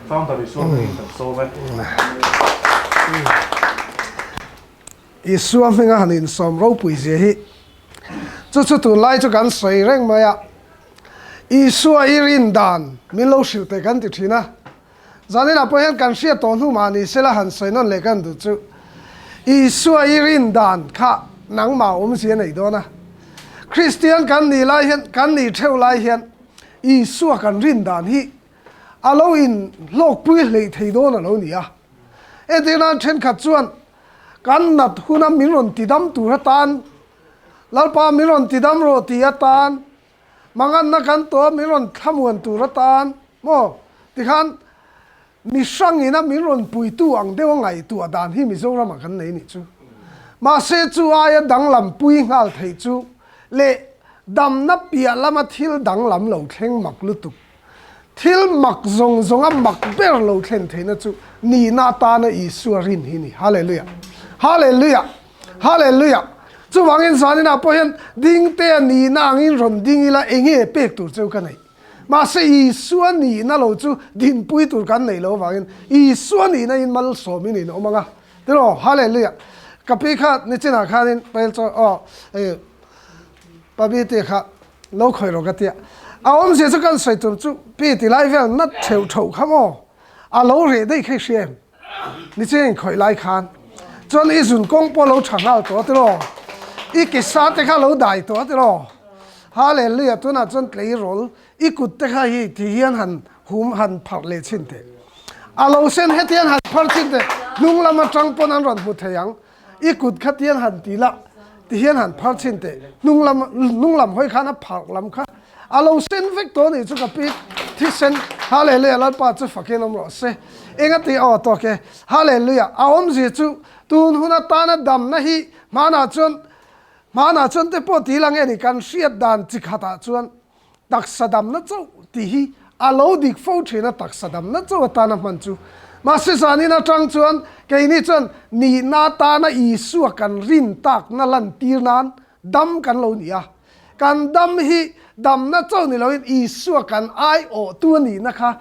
Founder Isua hmingin kan sawm e. Isua hminga han insawm ropui zia hi chu chu tunlai chu kan sawi reng mai a, Isua i rin dan min lo hrilh teh kan ti thin a, zaninah pawh hian kan hriat tawh hnu mah ni sela han sawi nawn leh kan duh chu Isua i rin dan kha nangmah awmzia nei dawn a, Kristian kan nih lai hian kan nih theuh lai hian Isua kan rin dan hi a lo in hlawkpui hleih thei dawn a lo ni a. Entir nan thenkhat chuan kan nat huna min rawn tidam tur atan, Lalpa min rawn tidam rawh ti atan, manganna kan tawh min rawn thlamuan tur atan maw tikhan mi hrangina min rawn puitu ang deuha ngaihtuah dan hi Mizoramah kan nei nih chu. Mahse chu aia danglam pui nghal theih chu leh damna piah lama thil danglam lo thleng mak lutuk. Thil mak zawng zawnga mak ber lo thlen theihna chu nihna atana Isua rin hi ni. Hallelujah! Hallelujah! Hallelujah! Chuvangin zaninah pawh hian dingtea nihna angin rawn ding ila enge pek tur cheu ka neih? Mahse Isua nihna lo chu dinpui tur kan neih loh avangin Isua nihna in malsawmin in awm ang a. Tiraw? Hallelujah! Ka pi kha nichinah khanin Pael chaw aw Pa Bite kha lo khawih rawh ka tia. A awmzia chu kan sawi tur chu pi ti lai vel nat theuh theuh kha maw? A lo reh daih kha i hria em? Ni chiang in khawih lai khan chuan i zun kawng pawh lo tha nghal tawh tiraw? I ke sa te kha lo dai tawh tiraw? Hallelujah tunah chuan tleirawl i kut te kha hi ti hian han hum han pharh leh chhin teh. A lo sen hetiang han pharh chhin teh hnung lam atang pawn an rawn hmu thei ang. I kut kha tian han ti la, ti hian han phar chhin teh. Hnung lam, hnung lam hawi khan a pharh lam kha a lo sen vek tawh a nih chu ka pi thisen. Hallelujah, Lalpa chu fakin awm rawh se. Enga ti aw tawk e. Hallelujah, a awmzia chu tun hun atana damna hi hmanah chuan, hmanah chuan te pawh ti la nge ni kan hriat dan chi khatah chuan Taksa damna chauh tih hi a lo dik fo thin a, taksa damna chauh atana hman chu. Mahse zanin atang chuan keini chuan nihna atana Isua kan rin takna lantir nan dam kan lo ni a. Kan dam hi damna chauh ni loin Isua kan aiawhtu a nihna kha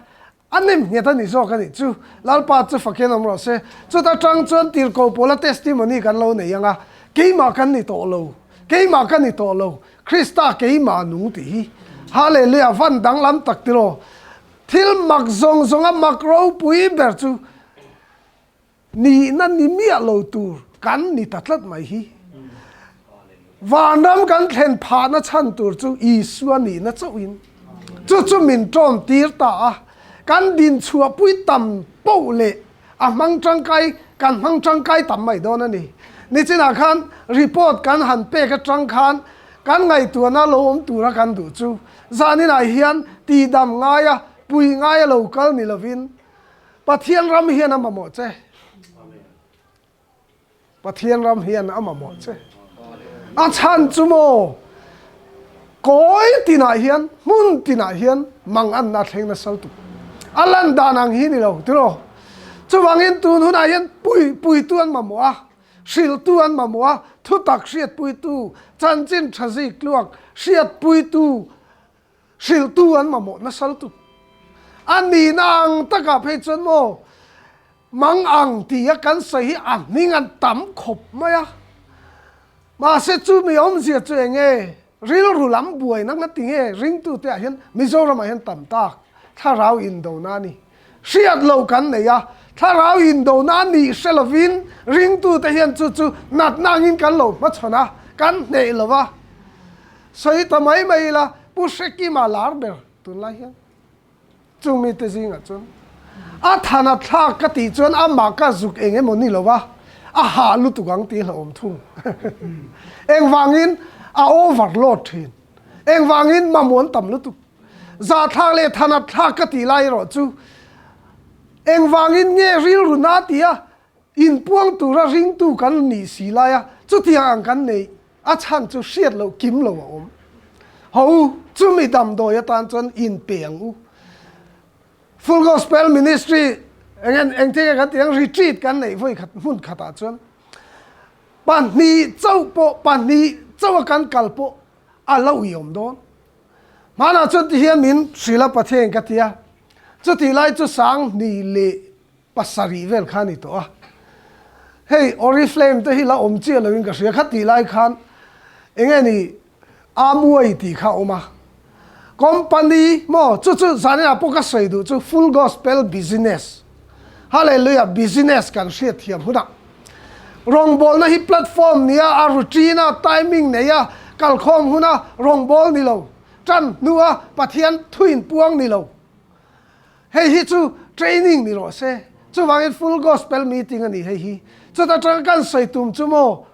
A nem nghet a ni zawk a nih chu. Lalpa chu fakin awm rawh se. Chuta tang chuan tirhkoh pawla testimony kan lo nei ang a, keimah kan ni tawh lo, keimah ka ni tawh lo, Krista keimah nung tih hi. Hallelujah, van danglam tak tiraw. Thil mak zawng zawnga mak ropui ber chu Nihna ni miah lo tur kan ni ta tlat mai hi. Vanram kan thlen phahna chhan tur chu Isua nihna chauhin chu chu min ṭawm tir ta a. Kan dinchhuahpui tam poh leh a hmang ṭangkai kan hmang ṭangkai tam mai dawn a ni. Nichinah khan report kan han pek aṭang khan kan ngaihtuahna lo awm tura kan duh chu zaninah hian tihdam ngaia pui ngaia lo kal ni lovin Pathian ram hian a mamawh che. Pathian ram hian a mamawh che. A chhan chu maw, kawi tinah hian, hmun tinah hian mang anna thleng nasa lutuk. A lan dan ang hi ni lo, tiraw? Chuvangin tun hunah hian pui puitu an mamawh a, hrilhtu an mamawh a, thutak hriatpuitu, chanchin tha zik tluak hriatpuitu, Hrilhtu an mamawh nasa lutuk. A nihna ang takah phei chuan maw mang ang tia kan sawi hi a hming an tam khawp mai a. Mahse chumi awmzia chu eng nge rilru lam buaina nga ti nge ringtute ah hian Mizoramah hian tam tak thlarau indona a ni. Hriat lo kan nei a, thlarau indona a nih hre lovin ringtute hian chu chu natna angin kan lo hmachhawn a, kan hneh lo va. Sawi ta mai mai ila, Pu Hrekima lar ber tunlai hian chung mite zingah chuan a thana thlak ka tih chuan amah ka zuk eng emaw ni lo a, a hah lutuk ang tih hlauhawm thung. Engvangin a overload thin. Engvangin mamawh an tam lutuk. Zahthlak leh thana thlak ka tih lai erawh chu engvangin nge rilru na tia inpuang tura ringtu kan nih si laia chutiang ang kan neih A chhan chu hriat loh kim lo a awm. Ho u, chumi damdawi atan chuan in pe ang u. Full Gospel Ministry eng engtin nge kan tih ang retreat kan neih vawi khat hmun khatah chuan pahnih chauh pawh pahnih chauh a kan kal pawh a lo i awm dawn. Hmanah chuan ti hian min hrilh a Pathian ka ti a. Chutih lai chu 2007 vel kha a ni tawh a. Hei Oriflame te hi la awm chiah loin ka hria. Khatih lai khan eng nge ni Amway tih kha a awm a. Company maw chu chu zaninah pawh ka sawi duh chu Full Gospel Business. Hallelujah Business kan hriat thiam hunah rawngbawlna hi platform nia a routine a timing neia kalkhawm huna rawngbâwl ni lo, ṭan hnua Pathian thuin puang ni lo. Hei hi chu training ni rawh se. Chuvangin Full Gospel Meeting a ni hei hi. Chuta ṭanga kan sawi tum chu maw?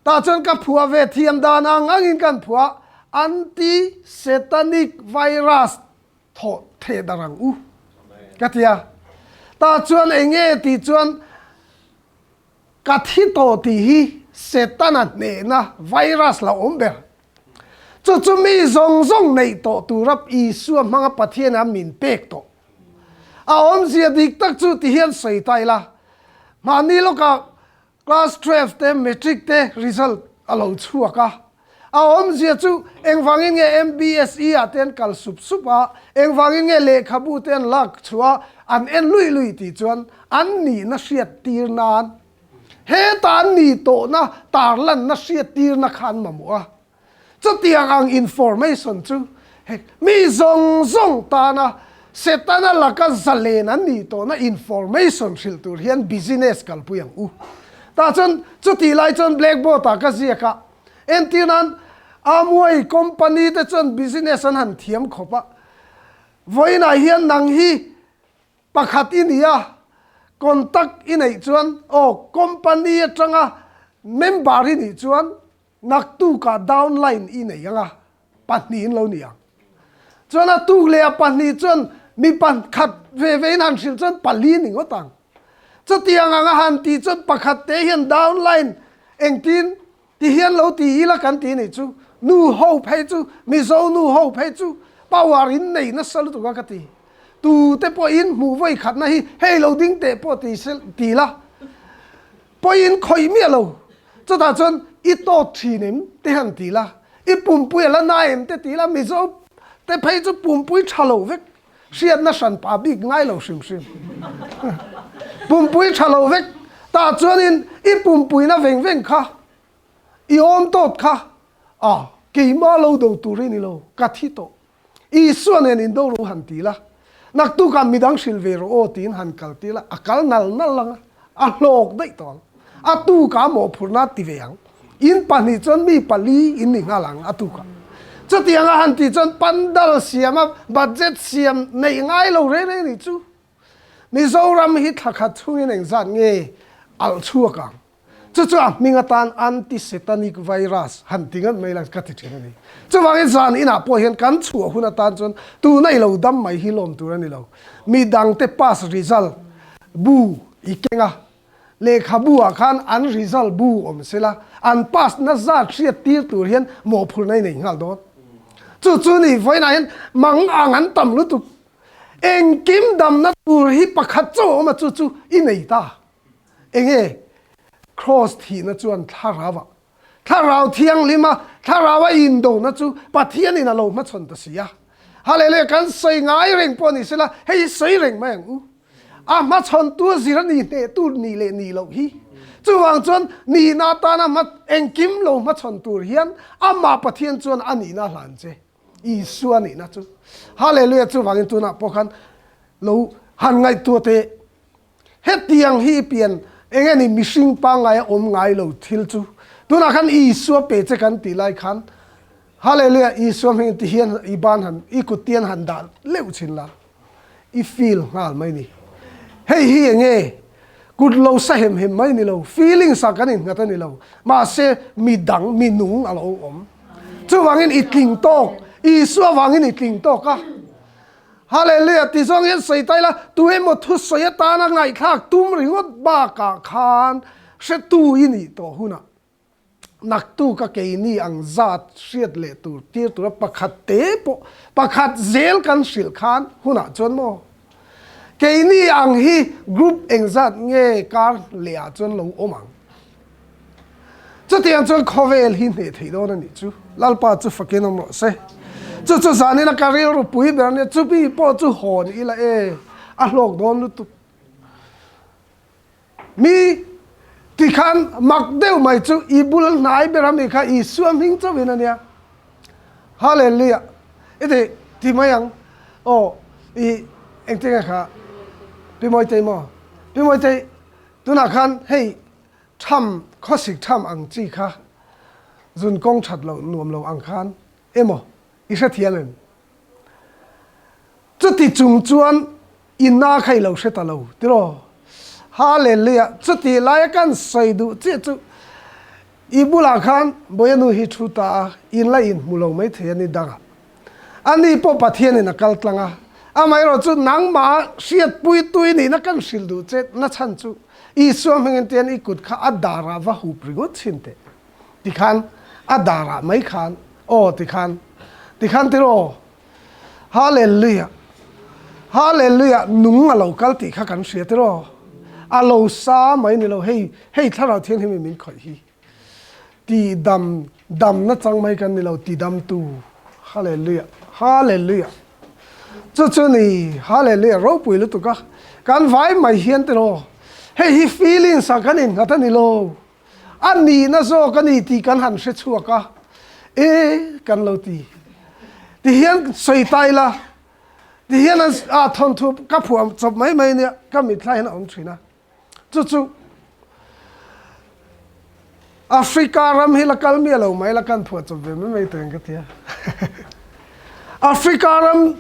Tah chuan ka phuah ve thiam dan ang angin kan phuah Anti-Satanic Virus thawh theh dar ang u ka ti a. Tah chuan eng nge tih chuan ka thi tawh tih hi Setana hnehna virus lo awm ber. Chu chu mi zawng zawng neih tawh tura Isua hmanga Pathian a min pek tawh. A awmzia dik tak chu ti hian sawi ta ila, mahni lawkah Class 12 te matric te result a lo chhuak a, a awmzia chu engvangin nge MBSE ah te an kal sup sup a, engvangin nge lehkhabu te an lak chhuah a, an en luih luih tih chuan an nihna hriat tir nan heta an nih tawhna tarlanna hriat tirna kha an mamawh a. Chutiang ang information chu hei mi zawng zawng tana Setana laka zalen an nih tawhna information hrilh tur hian business kalpui ang u. Tah chuan chutih lai chuan blackboard ah ka ziak a, entir nan Amway company te chuan business an han thiam khawp a, vawiinah hian nang hi pakhat i ni a, contact i neih chuan aw company atanga member i nih chuan Naktukah downline i nei ang a, pahnihin lo ni ang. Chuan a tuk leh a pahnih chuan mi pakhat ve ve in han hrilh chuan pali ni ngawt ang. Chutiang ang a han tih chuan pakhat te hian downline engtin ti hian lo ti ila kan ti nih chu. Nu ho phei chu, Mizo nu ho phei chu power in nei nasa lutuk a ka ti. Tu te pawh in hmuh vawi khatna hi hei lo ding teh pawh ti se ti la. Pawiin khawih miah lo. Chutah chuan i tawt thin em te han ti la, i pumpui a la na em te ti la, Mizo te phei chu pumpui tha lo vek, hriatna hran pah bik ngai lo hrim hrim. Pumpui tha lo vek, tah chuanin i pumpuina veng veng kha, i awm tawt kha, a keimah lo do tur i ni lo, ka thi tawh. Isua nen indo ro han ti la, naktukah midang hrilh ve rawh aw tiin han kal ti la, a kal nal nal ang a, a hlawk daih tawh ang. A tukah mawhphurhna a ti ve ang. In pahnih chuan mi pali in ni nghal ang a tukah. Chutianga han tih chuan pandal siam a budget siam neih ngai lo reng reng nih chu. Mizoram hi thla khat chhungin engzat nge alh chhuak ang? Chu chu a hming atan anti-satanic virus han ti ngat mai la ka ti thin a ni. Chuvangin zan inah pawh hian kan chhuah hun atan chuan tuna i lo dam mai hi lawm tur a ni lo. Mi dangte pass result bu i keng a, lehkhabu ah khan an result bu awm sela an pass na zat hriat tir tur hian mawhphurhna i nei nghal dawn. Chu chu ni vawiinah hian mang ang an tam lutuk. Engkim damna tur hi pakhat chauh a awm a chu chu i nei ta. Enge Kraws thihna chuan thlarau ah, thlarau thianghlim a, thlarau a indona chu Pathianin a lo hmachhawn ta si a. Hallelujah, kan sawi ngai reng pawh ni sela, hei hi sawi reng mai ang u. A hmachhawntu a zir a ni hnehtu nih leh nih loh hi. Chuvang chuan nihna atana hma engkim lo hmachhawn tur hian amah Pathian chuan a nihna a hlan che. Isua nihna chu. Hallelujah, chuvangin tunah pawh khan lo han ngaihtuah teh. Hetiang hi i pian eng nge ni mihring pangngai a awm ngai lo thil chu tunah khan Isua pe che kan tih lai khan Hallelujah Isua hming ti hian i ban han i kut tian han dah leuh chin la i feel nghal mai ni. Hei hi eng nge kut lo sa hem hem mai ni lo feelings ah kan innghat a ni lo mahse mi dang mi nung a lo awm chuvangin i tling tawk Isua vangin i tling tawk a. Hallelujah ti zawng hian sawi ta ila, tu emaw thusawi atana ngaihthlak tum ringawt bakah khan hretu i nih tawh hunah naktuka keini ang zat hriat leh tur tir tura pakhat te pawh pakhat zel kan hrilh khan hunah chuan maw keini ang hi group engzat nge kar lehah chuan lo awm ang. Chutiang chuan khawvel hi hneh theih dawn a nih chu. Lalpa chu fakin awm rawh se. Chu chu zanin a ka rilru pui ber ania, chumi pawh chu hawn ila e, a hlawk dawn lutuk. Mi tikhan mak deuh mai chu i bul hnai ber ami kha Isua hming chauhin ania. Hallelujah! I ti ti mai ang. Aw, i engtin nge kha Pi Mawitei maw? Pi Mawitei, tunah khan hei tham, khawsik tham ang chi kha zun kawng that loh nuam lo ang khan emaw i hrethiam em? Chuti chung chuan i na kha i lo hre ta lo tiraw? Hallelujah! Chuti laia kan sawi duh chiah chu i bulah khan Bawianu hi thu ta a, in la inhmu lo mai thei a ni dangah. Ani pawh Pathianin a kal tlang a, amaherawh chu nangmah hriatpui tui nihna kan hrilh duh che na chhan chu Isua hmingin tian i kut kha a darah va hup ringawt chhin teh. Tikhan a darah mai khan aw tikhan tikhan tiraw Hallelujah Hallelujah nung a lo kal tih kha kan hria tiraw a lo sa mai ni lo hei hei thlarau thianghlim in min khawih hi ti dam dam na chang mai kan ni lo ti dam tu Hallelujah Hallelujah chu chu ni Hallelujah ropui lutuk a kan vai mai hian tiraw hei hi feelings ah kan innghat a ni lo. A nihna zawk a ni tih kan han hre chhuak a, e kan lo ti. Ti hian sawi ta ila, ti hian an ah thawnthu ka phuah chawp mai mai nia ka mitthla hian a awm thin a. Chu chu Africa ram hi la kal miah lo mai la kan phuah chawp ve mai mai teng ka tia. Africa ram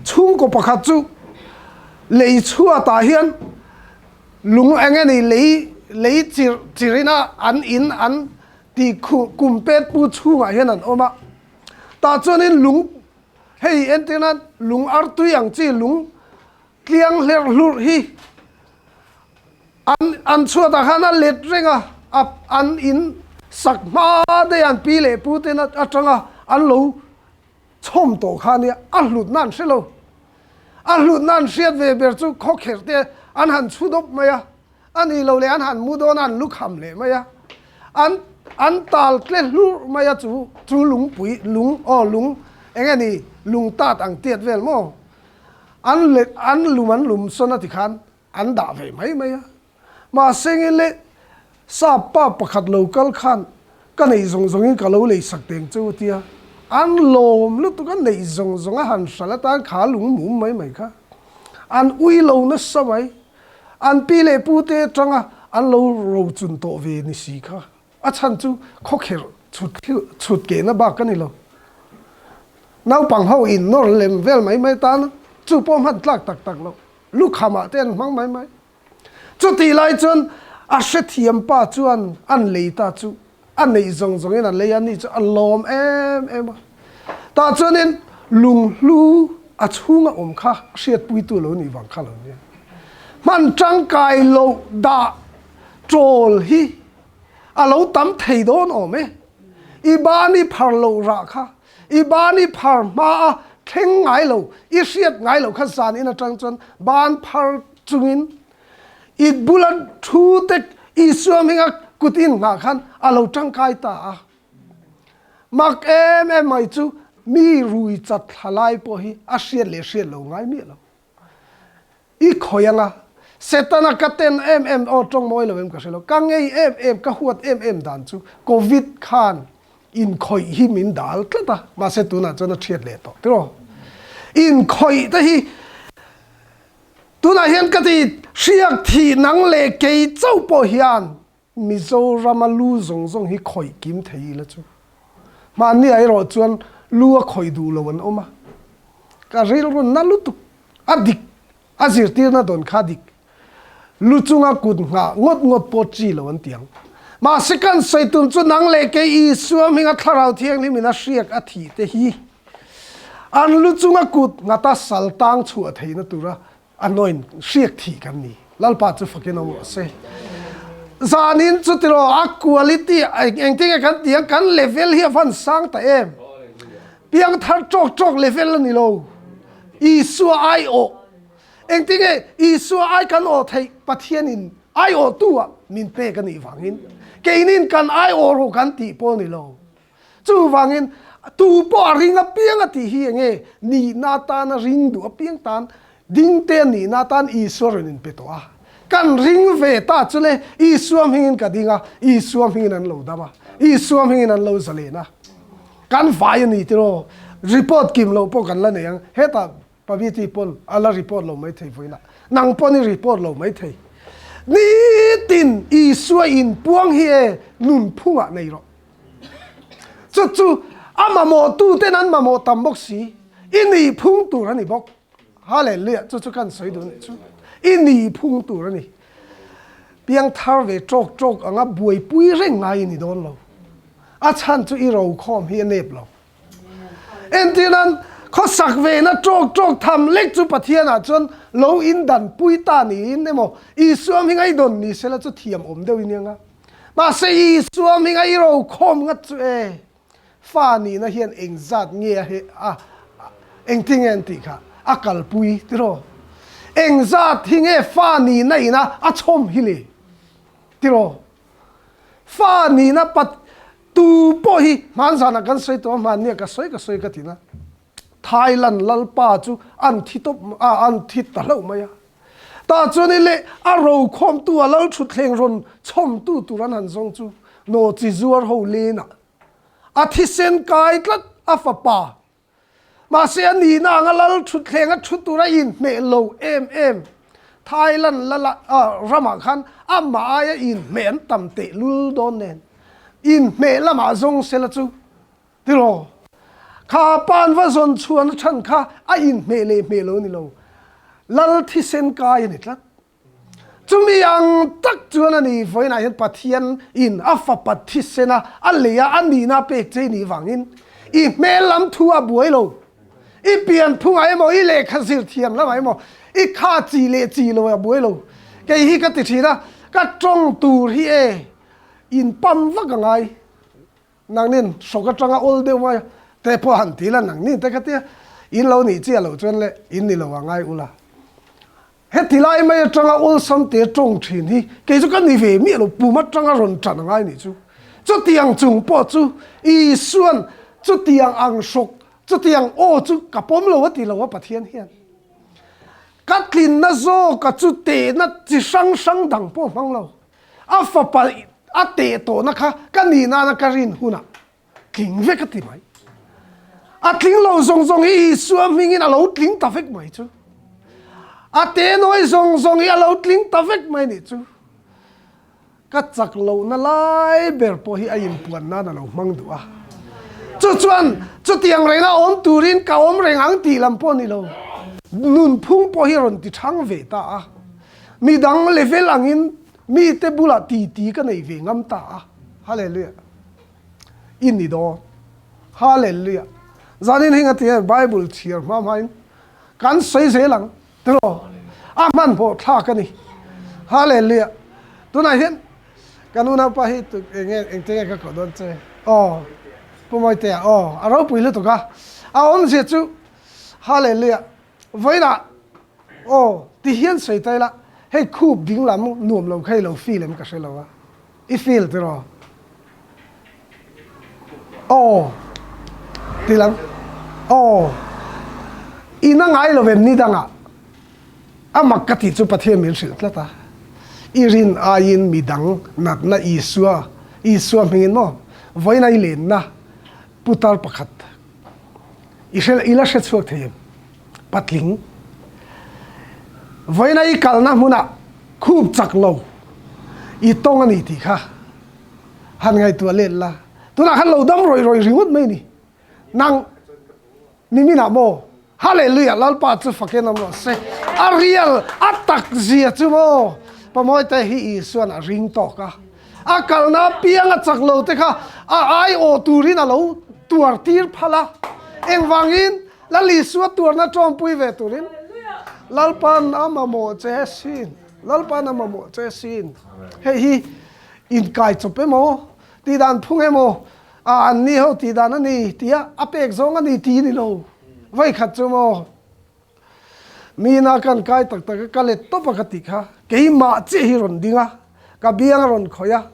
chhungkaw pakhat chu lei chhuatah hian Lung eng nge ni lei lei chirh chirhin a an in an tih khuh kum pet pu chhungah hian an awm a. Tah chuanin lung hei entir nan lung artui ang chi lung tliang hlerh hlurh hi an an chhuatah khan a let reng a, a an in sak hma daih an pi leh pu ten atanga an lo Chhawm tawh kha nia, a hlutna an hre lo. A hlutna an hriat ve ber chu khawkherh te an han chhu dawp mai a, a nih lo leh an han mu dawn a, an lu kham leh mai a, an an tal tle hlurh mai a chu chu lungpui lung aw lung eng nge ni lung tat ang tiat vel maw an let an lum an lum sawn a tikhan an dah ve mai mai a. Mahse nge le, sap pa pakhat lo kal khan ka neih zawng zawngin ka lo lei sak teng cheu a tia, an lawm lutuk a neih zawng zawng a han hral atan kha lung mum mai mai kha an ui lo nasa mai, an pi leh pu te atanga an lo rochun tawh ve ni si kha a chhan chu khawkherh chhut chhut kehna bak a ni lo. Naupang ho in nawr lem vel mai mai tan chu pawh hman tlak tak tak lo, lukhamah te an hmang mai mai. Chutih lai chuan a hrethiam pa chuan an lei ta chu a neih zawng zawngin a lei a, ni chu a lawm em em a. Tah chuanin lunghlu a chhunga awm kha hriatpuitu lo nih vang kha lo nia. Hman tangkai loh dah tawl hi a lo tam thei dawn awm e. I ban i phar loh rah kha i ban i phar hma a thleng ngai lo, i hriat ngai loh kha zan in atang chuan ban phar chungin i bula thu te Isua hminga kut in nghah khan a lo tangkai ta a. Mak em em mai chu mi rui chat thla lai pawh hi a hriat leh hriat lo ngai miah lo. I khawi anga Setana ka ten em em aw tawng mawi lo em ka hre lo, ka ngei em em, ka huat em em dan chu Covid khan inkhawih hi min dal tlat a, mahse tunah chuan a thiat leh tawh tiraw. Inkhawih te hi tunah hian ka ti hriak thih nang leh kei chauh pawh hian Mizorama lu zawng zawng hi khawih kim thei ila chu. Mahni ah erawh chuan lu a khawih duh lo an awm a, ka rilru na lutuk a dik a zirtirna dawn kha dik lu chunga kut nghah ngawt ngawt pawh chi lo an ti ang. Mahse kan sawi tum chu nang leh kei Isua hminga Thlarau Thianghlim in a hriak a thih te hi an lu chunga kut nghata sal tang chhuah theihna tura A nawin hriak thih kan ni. Lalpa chu fakin awm rawh se. Zanin chu tiraw a quality engtin nge kan ti ang kan level hi a van sang ta em. Piangthar tawk tawk level a ni lo. Isua ai awh. Engtin nge Isua ai kan awh theih Pathianin ai awhtu ah min pek a nih vangin keinin kan ai awh rawh kan tih pawh a ni lo. Chuvangin. Tu pawh a ring apiang a tih hi enge nihna atana ring duh apiang tan dingte a nihna atan Isua rawn inpe tawh a. Kan ring ve ta chu le Isua hmingin ka ding a, Isua hmingin an lo dam a, Isua hmingin an lo zalen a. Kan vai a ni tiraw? Report kim loh pawh kan la nei ang. Hetah Paviti pawn a la report lo maithei vawiinah. Nang pawn i report lo maithei. Nitin Isua inpuang hi e nunphungah nei rawh. Chu chu a mamawh tu ten an mamawh tam bawk si. I nih phung tur a ni bawk. Hallelujah chu chu kan sawi duh nih chu. I nih phung tur a ni. Piang thar ve tawk tawk anga buaipui reng ngai i ni dawn lo. A chhan chu i rokhawm hi a nep lo. Entirnan khawsak vena tawk tawk tham lek chu Pathianah chuan lo indanpui ta niin emaw Isua hming a i dawn ni sela chu thiam awm deuh i nia nga. Mahse Isua hming a i rokhawm ngat chu e, fa nihna hian engzat nge a he a engtin nge an tih kha a kalpui tiraw? Engzat hi nge fa nihna ina a chhawm hi le tiraw? Fa nihna pat tu pawh hi hmanzanah kan sawi tawh a, hmannia ka sawi ka sawi ka ti na. Thailand lalpa chu an thi tawp a, an thi ta hlauh mai a. Tah chuan i leh a rokhawmtu a lal thutthleng rawn chhawmtu tur an han zawng chu nawhchi zuar ho lenah a thisen kai tlat a fapa. Mahse a nihna anga lal thutthleng a thu tur a inhmeh lo em em. Thailand lala ramah khan amah aia inhmeh an tam tehlul dawn nen inhmeh lamah zawng sela chu Tiraw? Kha pan va zawn chhuan a chhan kha a inhmeh leh hmeh lo a ni lo. Lal thisen kai a ni tlat. Chumi ang tak chuan a ni vawiinah hian Pathian in a fapa thisen a a lei a a nihna a pek che nih vangin i hmel lam thu a buai lo. I pian phungah emaw, i lehkha zir thiam lamah emaw, i kha chi leh chi lo a buai lo. Kei hi ka ti thin a, ka tawng tur hi e in pam vak a ngai. Nangnin hrawk atanga awl deuh mai te pawh han ti la, nangnin te kha tia in lo nih chiah loh chuan le in ni lo a ngai ula. Heti lai mai atanga awlsam te tawng thin hi kei chu ka ni ve miah lo, pum atanga rawn tan a ngai nih chu. Chutiang chung pawh chu Isuan chutiang ang hrawk, chutiang aw chu ka pawm lo a ti lo a Pathian hian. Ka tlinna zawka chu tehna chi hrang hrang dang pawh hmang lo. A fapa a teh tawhna kha ka nih nana ka rin hunah tling vek a ti mai. A tling lo zawng zawng hi Isua hmingin a lo tling ta vek mai chu. A teh nawi zawng zawng hi a lo tling ta vek mai nih chu. Ka chak lohna lai ber pawh hi a inpuan nan a lo hmang duh a. Chu chuan chutiang renga awm turin ka awm reng ang tih lam pawh ni lo. Nunphung pawh hi rawn ti thang ve ta a. Midang level angin mite bulah titi ka nei ve ngam ta a. Hallelujah. I ni dawn. Hallelujah. Zanin hi nga ti Bible chhiar hma hmain kan sawi zel ang tiraw? A hmanhmawh thlak a ni. Hallelujah. Tunah hian kan unaupa hi enge engte nge ka koh dawn che? Aw Pu Mawitea aw a ropui lutuk a. A awmzia chu Hallelujah. Vawiinah aw ti hian sawi ta ila, hei khup ding lam nuam lo kha i lo feel em ka hre lo a, i feel tiraw? Aw ti lam aw i na ngai lo em ni dangah a mak ka tih chu Pathian min hrilh tlat a, i rin aiin midang natna Isua Isua hmingin maw vawiinah i lenna putar pakhat I hre i la hre chhuak thei em? Patling. Vawiina i kalna hmunah khup chak lo i tawng a ni tih kha han ngaihtuah let la. Tunah khan lo dam rawih rawih ringawt mai ni. Nang niminah maw? Hallelujah! Lalpa chu fakin awm rawh se. A rial a tak zia chu maw? Pamawite hi Isuan a ring tawk a. A kalna apiang a chak lo te kha a aiawh turin a lo tuar tir phal a. Engvangin Lal Isua tuarna tawmpui ve turin Lalpan a mamawh che sin. Lalpan a mamawh che sin. Hei hi inkai chawp emaw, tihdan phung emaw, a an ni ho tihdan a ni tia a pek zawng a ni ti ni lo. Vawikhat chu maw Mina kan kai tak tak a, ka let tawp a ka tih kha, keimah chiah hi rawn ding a, ka biang a rawn khawih a,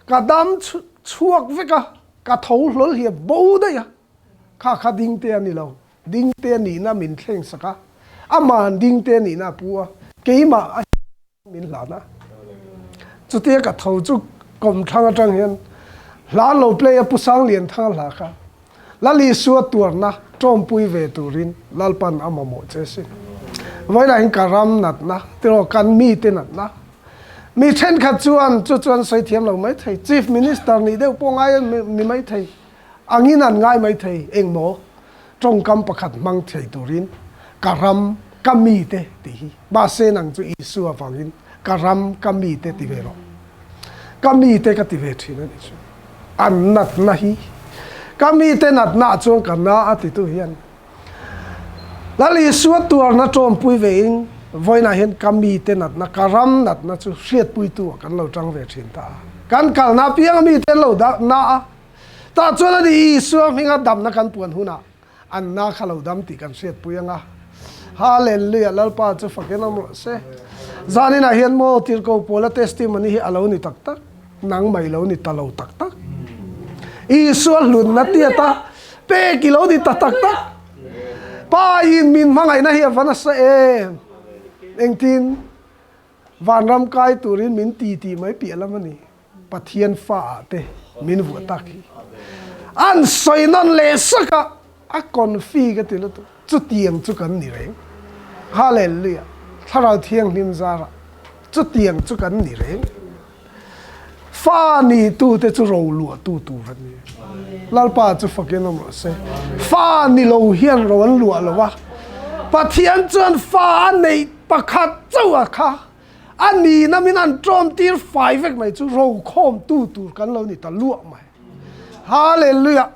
ka dam chhuak vek a, ka tho hlawl hi a bo daih a. Kha kha dingte a ni lo. Dingte nihna min thleng sak a, ama'n dingte nihna a pu a, keimah a min hlan a. Chutia ka tho chu kawmthlang atang hian hla an lo play a, Pu Sanglianthanga hla kha Lal Isua tuarna tawmpui ve turin Lalpan a mamawh che sin. Vawiinah hian ka ram natna, tiraw kan mite natna, mi thenkhat chuan chu chuan sawi thiam lo maithei, Chief Minister nih deuh pawh ngai a ni maithei. Angin an ngai mai thei engmaw tawngkam pakhat hmang thei turin ka ram ka mite tih hi mahse nang chu Isua vangin ka ram ka mite ti ve rawh. Ka mite ka ti ve thin a nih chu. An natna hi ka mite natna ah chuan ka na a titu hian Lal Isua tuarna tawmpui vein vawiinah hian ka mite natna ka ram natna chu hriatpuitu ah kan lo tang ve thin ta a. Kan kalna apianga mite an lo na a. Tah chuan a ni Isua hminga damna kan puan hunah an na kha lo dam tih kan hriatpui ang a. Hallelujah! Lalpa chu fakin awm rawh se. Zaninah hian maw Tirhkoh Paula testimony hi a lo ni tak tak, nang mai lo ni ta lo tak tak. Isua hlutna tiata pek i lo ni ta tak tak. Pa in min hmangaihna hi a va nasa em! Engtin? Vanram kai turin min ti tih mai piah lam a ni. Pathian fa ah te min vuah tak hi. An sawi nawn leh sak a, a confi ka ti lutuk. Chutiang chu kan ni reng. Hallelujah. Thlarau Thianghlim zarah chutiang chu kan ni reng. Fa ni tu te chu ro luah tu tur an ni. Lalpa chu fakin awm rawh se. Fa ni lo hian ro an luah lo a. Pathian chuan fa a neih pakhat chauh a kha a nihna min han ṭawm tir fai vek mai chu ro khawm tu tur kan lo ni ta luah mai. Hallelujah.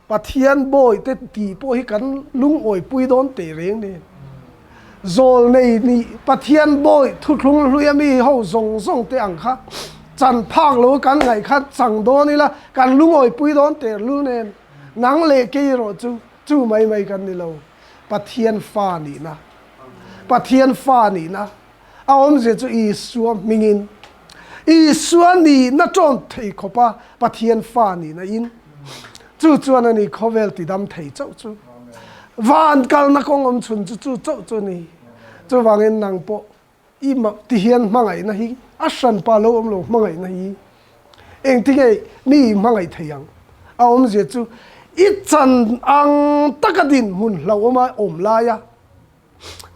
Pathian bawihte tih pawh hi kan lungawipui dawn teh reng nen. Zawlnei nih Pathian bawih thuthlung hlui a mi ho zawng zawng te ang kha chan phak lo kan ngaih kha chang dawn ila kan lungawipui dawn teh lul nen. Nang leh kei erawh chu chu mai mai kan ni lo. Pathian fa nihna Pathian fa nihna a awmzia chu Isua hmingin Isua nihna ṭawn thei khawpa Pathian fa nihna in chu chuan a ni khawvel tidam thei chauh chu van kalna kawng awm chhun chu chu chauh chu a ni. Chuvangin nang pawh i ti hian hmangaihna hi a hranpa lo awm lo hmangaihna hi engtinge mi i hmangaih thei ang? A awmzia chu i chan ang taka dinhmun hlauhawma awm laia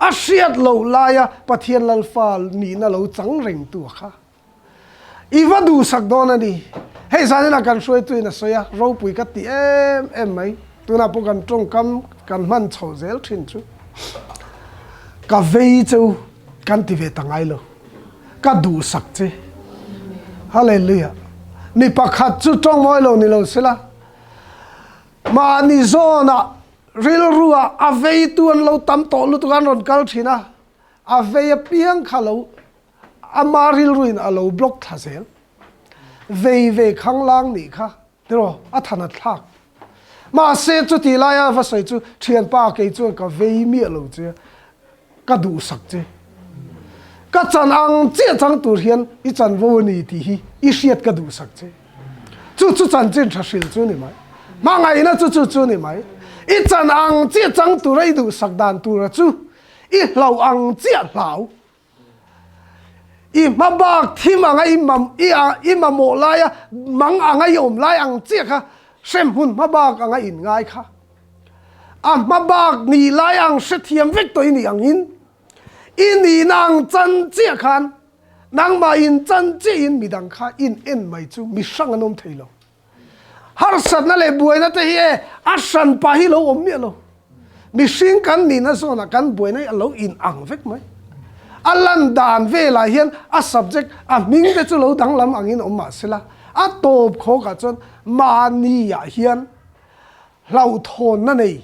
A hriat loh laia Pathian Lalfa nihna lo chang rengtu a kha. I va duhsak dawn a ni. Hei zaninah kan hruaituin a sawi a, ropui ka ti em em mai. Tunah pawh kan tawngkam kan hman chho zel thin chu. Ka vei cheu kan ti ve ta ngai lo. Ka duhsak che. Hallelujah. Mi pakhat chu tawng mawi lo ni lo sela. Mahni zawnah Rilruah a veitu an lo tam tawh lutuk a, an rawn kal thin a, a vei apiang kha lo ama rilruin a lo block thla zel. Vei ve khanglang nih kha tiraw a than a thlak. Mahse chutih laia va sawi chu thianpa kei chuan ka vei miah lo che a, Ka duhsak che. Ka chan ang chiah chang tur hian i chanvo a ni tih hi i hriat ka duhsak che. Chu chu chanchin tha hril chu ni mai. Hmangaihna chu chu chu ni mai. I chan ang chiah chang tura i duhsak dan tura chu i hlauh ang chiah hlau. I hma bak thim anga i mam i i mamawh laia mang anga i awm lai ang chiah kha hremhmun hma bak anga in ngai kha. A hma bak nih lai ang hrethiam vek tawh i nih angin i nihna ang chan chiah khan nangmah in chan chiahin midang kha in en mai chu mi hrang an awm thei lo. Harsatna leh buaina te hi e a hran pah hi lo awm miah lo. Mihring kan nihna zawnah kan buaina hi a lo in ang vek mai. A lan dan velah hian a subject a hming te chu lo danglam angin awm mah sela a tawp khawkah chuan mahni ah hian hlauhthawnna nei,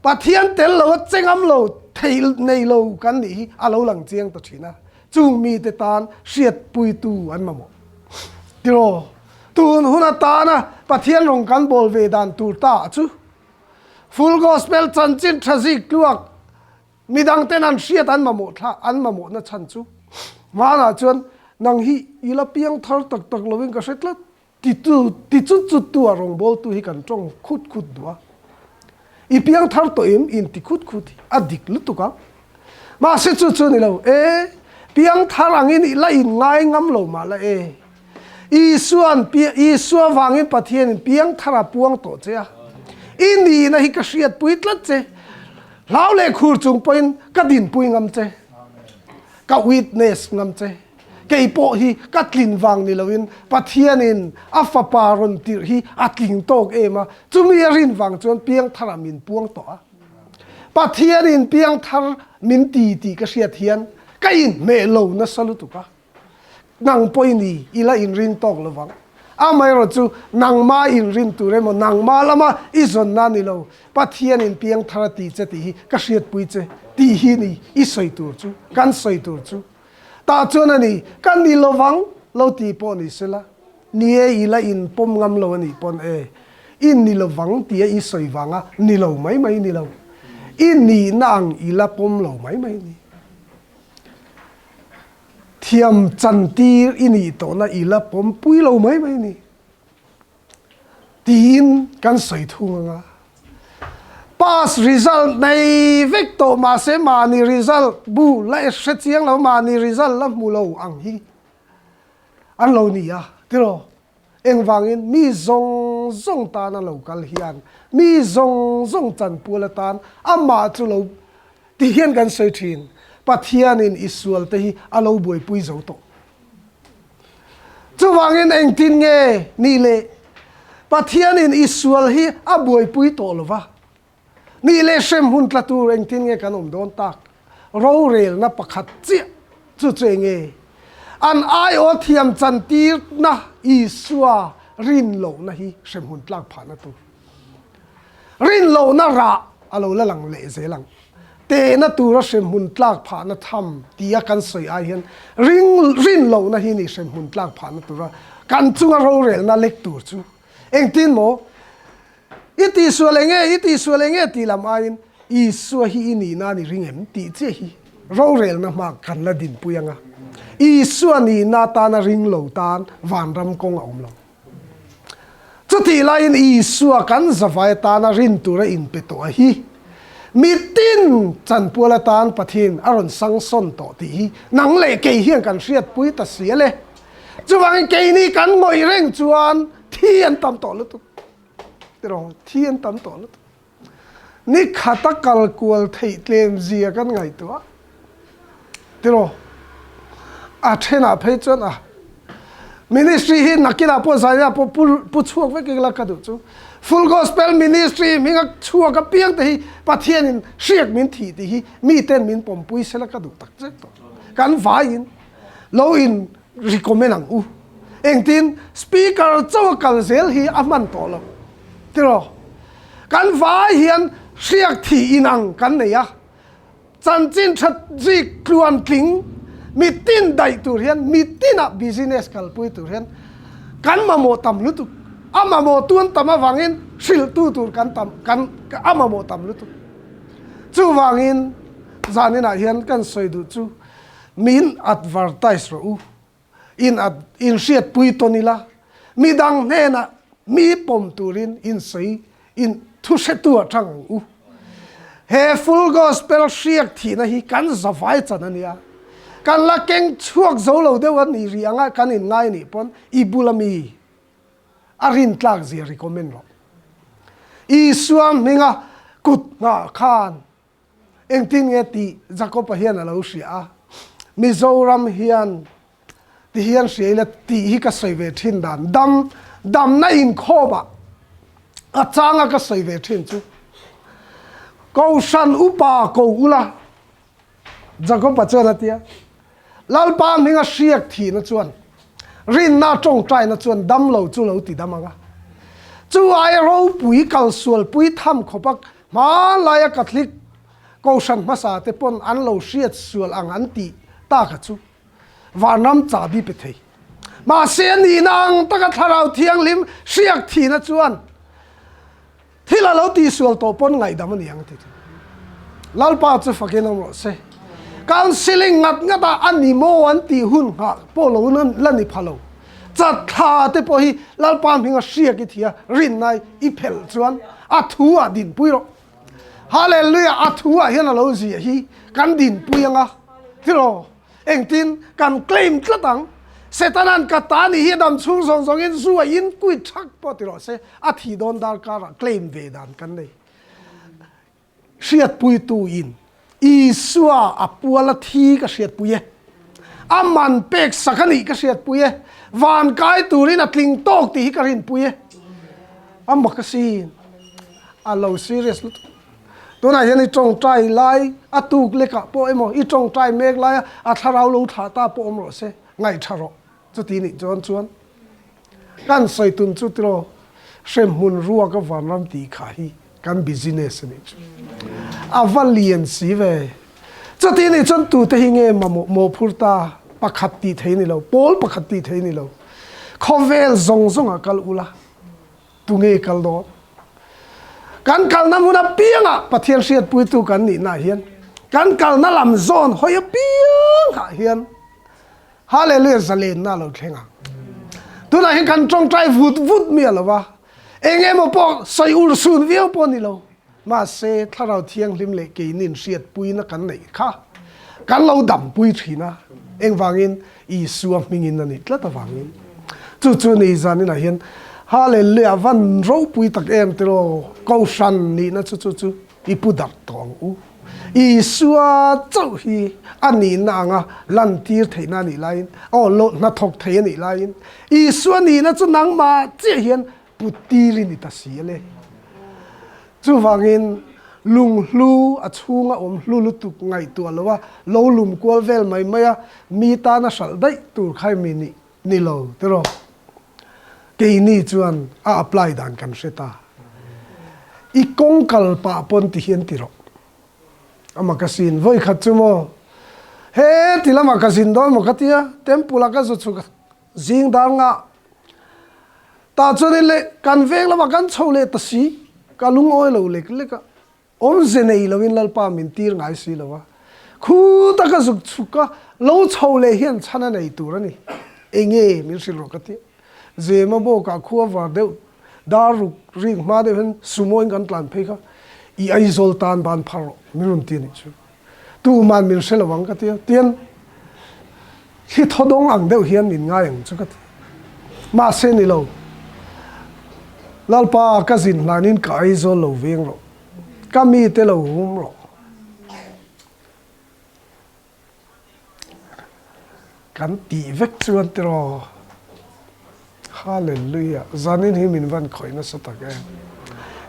Pathian tel lo a chengam lo thei nei lo kan nih hi a lo lang chiang ta thin a, chung mite tan hriatpuitu an mamawh. Tiraw, tun hun atana Pathian rawn kan bawl ve dan tur ta chu Full Gospel chanchin tha zik tluak midang ten an hriat an mamawh thla an mamawhna chhan chu hmanah chuan nang hi i la piang thar tak tak lovin ka hre tlat. Titu, ti chut chut tu a rawngbawltu hi kan tawng khut khut duh a. I piang thar tawh em in ti khut khut hi a dik lutuk ang. Mahse chu chu ni lo e, piang thar angin i la in ngai ngam lo mah la e. Isuan, Isua vangin Pathianin piang thar a puang tawh che a. I nihna hi ka hriatpui tlat che. Hlau leh khur chung pawhin ka dinpui ngam che. Ka witness ngam che. Kei pawh hi ka tlin vang ni loin Pathianin a fapa rawn tirh hi a tling tawk em a, chumi a rin vang chuan piangtharah min puang tawh a. Pathianin piangthar min ti tih ka hriat hian ka inhmeh lo nasa lutuk a. Nang pawhin i i la inring tawk lo vang. Amaherawh chu nangma inrin tur emaw nangma lama i zawnna ni lo, Pathianin piangthar a ti che tih hi ka hriatpui che tih hi ni i sawi tur chu, kan sawi tur chu. Tah chuan a ni, ka ni lovang lo ti pawh ni sela, ni e i la in pawm ngam lo a nih pawn e, i ni lovang tia i sawi vanga ni lo mai mai ni lo, i nihna ang i la pawm lo mai mai ni. Thiam chantir i nih tawhna i la pawm pui lo mai mai ni. Tiin kan sawi thung ang a. Pass result nei vek tawh mahse mahni result bu la hre chiang lo, mahni result la hmu lo ang hi an lo ni a tiraw? Engvangin mi zawng zawng tana lo kal hian mi zawng zawng chanpual atan amah chu lo ti hian kan sawi thin. Pathianin i sualte hi a lo buaipui zo tawh. Chuvangin engtin nge nih leh Pathianin i sual hi a buaipui tawh lo va, nih leh hrem hun tla tur engtin nge kan awm dawn tak? Rorelna pakhat chiah chu chu enge? An aiaw thiam chantirna Isua rin lohna hi hrem hun tlak phahna tur. Rin lohna rah a lo la lang leh zel ang. Tehna tura hremhmun tlak phahna tham tia kan sawi ai hian ring rin lohna hi ni hremhmun tlak phahna tura kan chunga rorelna lek tur chu engtin maw i tihsual eng nge i tihsual eng nge tih lam aiin Isua hi i nihna a ni ring em tih chiah hi rorelna hma kan la dinpui anga Isua nihna atana ring lo tan vanram kawng a awm lo. Chutih laiin Isua kan zavai atana rin tura inpe tawh a hi mitin chanpual atan Pathian a rawn sangsawn tawh tih hi nang leh kei hian kan hriatpui ta si a le. Chuvangin keini kan ngawih reng chuan thi an tam tawh lutuk. Tiraw, thi an tam tawh lutuk. Ni khat a kal kual theih tlem zia kan ngaihtuah tiraw? A thenah phei chuan a ministry hi nakinah pawh zainah pawh pu pu chhuak vek ila ka duh chu. Full Gospel Ministry hminga chhuak apiang te hi Pathianin hriak min thih tih hi miten min pawmpui sela ka duh tak zet tawh. Kan vaiin lo in recommend ang u. Engtin speaker chauh a kal zel hi a hman tawh lo tiraw? Kan vai hian hriak thih inang kan nei a, chanchin tha zik tluan tling mitin daih tur hian mitinah business kalpui tur hian kan mamawh tam lutuk. A mamawh tuan tam avangin hrilhtu tur kan tam kan a mamawh tam lutuk. Chuvangin zaninah hian kan sawi duh chu min advertise rawh u. In in hriatpui tawn ila, midang hnenah mi pawm turin in sawi in thu hretu ah tang ang u. He Full Gospel hriak thihna hi kan zavai chan a nia. Kan la keng chhuak zo lo deuh a ni rih anga kan in ngai nih pawn i bula mi a rin tlak zia recommend rawh. Isua hminga kut nghah khan Engtin nge tih Jakob-a hian a lo hria a, Mizoram hian ti hian hria ila tih hi ka sawi ve thin dan, dam damna inkhawmah a changa ka sawi ve thin chu Kohhran upa ko ula Jakob-a chuan a ti a, Lalpa hminga hriak thihna chuan rinna tawngtaina chuan dam lo chu lo ti dam ang a, chu aia ropui kalsualpui tham khawpa Hmanlaia Catholic Kohhran hmasa te pawn an lo hriat sual ang an tih taka chu vanram chahbi pe thei. Mahse a nihna ang taka Thlarau Thianghlim hriak thihna chuan thil a lo tihsual tawh pawn ngaihdam a ni ang ti chu. Lalpa chu fakin awm rawh se. Counselling ngat ngat ah a ni maw an tih hun nghah pawh lo la ni pha lo. Chatthla te pawh hi Lalpa hminga hriak i thia rinnai i phelh chuan a thu ah dinpui rawh. Hallelujah! A thu ah hian a lo ziah hi kan dinpui anga tiraw? Engtin kan claim tlat ang. Setanan ka ta nih hi a dam chhung zawng zawngin zu a in quit thak pawh ti rawh se, a thih dawn darkar ah claim ve dan kan nei. Hriatpuitu in Isua a pual a thi ka hriatpui e. A man pek sak a nih ka hriatpui e. Van kai turin a tling tawk tih hi ka rinpui e. A mak asin. A lo serious lutuk. Tunah hian i tawngtai lai a tuk lekah pawh emaw i tawngtai mek laia a thlarau lo thlah ta pawh awm rawh se, ngaihṭha rawh. Chuti nih chuan chuan kan sawi tum chu tiraw hremhmun ruak a vanram tih kha hi kan business a nih chu. A va lian si ve. Chuti nih chuan tute hi nge mamawh mawhphur ta pakhat tih thei ni lo, pawl pakhat tih thei ni lo. Khawvel zawng zawngah kal ula tunge kal dawn? Kan kalna hmun apiangah Pathian hriatpuitu kan nihnaah hian kan kalna lam zawn hawi apiangah hian Hallelujah zalenna a lo thleng ang. Tunah hian kan tawngtai vut vut miah lo va, eng emaw pawh sawi ur sun viau pawh a ni lo. Mahse Thlarau Thianghlim leh keinin hriatpuina kan neih kha kan lo dampui thin a, engvangin Isua hmingin a nih tlat avangin. Chu chu ni zaninah hian Hallelujah van ropui tak em tiraw Kohhran nihna chu chu chu I pu darh tawh ang u. Isua chauh hi a nihna anga lantir theihna a nih laiin, aw lo hnathawk thei a nih laiin, Isua nihna chu nangmah chiah hian puttir i ni ta si a le. Chuvangin lunghlu a chhunga awm hlu lutuk ngaihtuah loa lo lum kual vel mai mai a, mi tana hralh daih tur kha mi nih Ni lo, tiraw? Keini chuan a apply dan kan hre ta. I kawng kal pah pawn ti hian ti rawh. Ama ka sin vawi khat chu maw? He ti lamah ka zin dawn maw ka tia, temple ah ka zu chhuk a, zing dar ngah. Tah chuanin le kan veng lamah kan chho leh ta si, ka lungawi lo lek lek a. Awmze nei loin Lalpa min tir ngai si lo a, khu taka zuk chhuk a lo chho leh hian chhan a nei tur a ni. Enge min hrilh rawh ka ti. Zema bawkah khua var deuh dar ruk rik hma deuh hian sumo in kan tlan phei kha i Aizawl tan ban phar rawh min rawn ti a nih chu. Tuman min hre lo ang ka ti a, tian thli thaw dawng ang deuh hian min ngai ang chu ka ti. Mahse ni lo, Lalpa ka zin hlanin ka Aizawl lo veng rawh, ka mite lo hum rawh. Kan tih vek chuan tiraw? Hallelujah! Zanin hi min van khawih nasa tak em?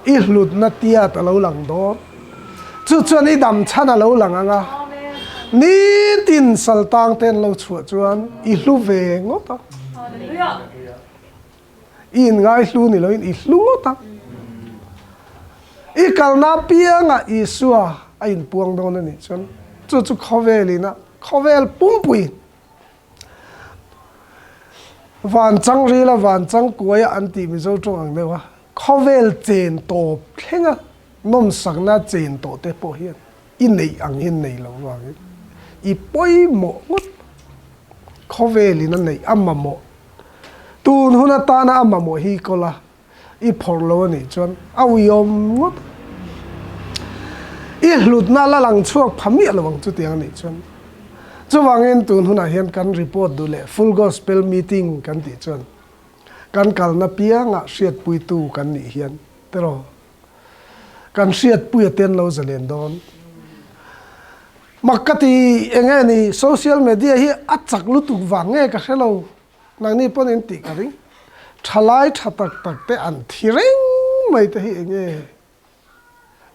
I hlutna tiat a lo lang dawn. Chu chuan i dam chhan a lo lang ang a. Nitin saltang te an lo chhuah chuan i hlu ve ngawt a. I inngai hlu ni loin i hlu ngawt a. I kalna apiangah Isua a inpuang dawn a nih chuan chu chu khawvelin a khawvel pumpuiin Van chang rila van chang kuaia an tih Mizo tawng ang deuh a, khawvel chen tawp thlenga nawmsakna chen tawh te pawh hian i neih ang hian nei lo vangin i pawimawh ngawt. Khawvelin a neih a mamawh tun hun atana a mamawh hi i kawl a. I phawrh lo a nih chuan a uiawm ngawt a. I hlutna la lang chhuak pha miah lo ang chutiang a nih chuan. Chuvangin tun hunah hian kan report duh leh Full Gospel Meeting kan tih chuan kan kalna piangah hriatpuitu kan nih hian tiraw kan hriatpui a ten lo zalen dawn. Mak ka ti eng nge ni social media hi a chak lutuk vang nge ka hre lo. Nangni pawn in tih ka ring. Thalai tha tak tak te an thi reng mai te hi enge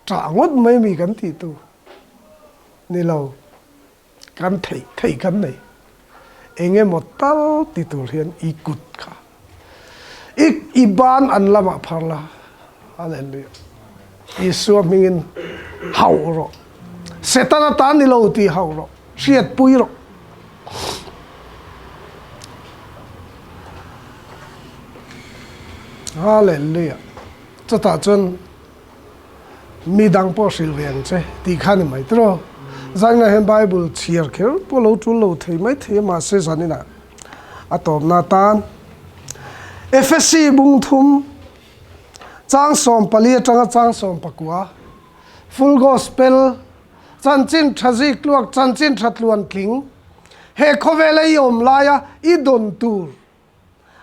ṭah ngawt mai mi kan tih tu ni lo. Kan theih theih kan nei. Enge maw tal ti tur hian i kut kha i i ban an lamah phar la. Hallelujah. Isua hmingin hauh rawh. Setana tan ni lo tih hauh rawh. Hriatpui rawh. Hallelujah. Chutah chuan mi dang pawh hrilh ve ang che tih kha ni mai tiraw. Zaninah hian Bible chhiar kher pawh lo tul lo thei mai thei a mahse zaninah a tawpna atan. Efesi bung thum chang 14 atanga chang 19, Full Gospel, Chanchin tha ziktluak, chanchin tha tluan tling, he khawvela i awm laia i dawn tur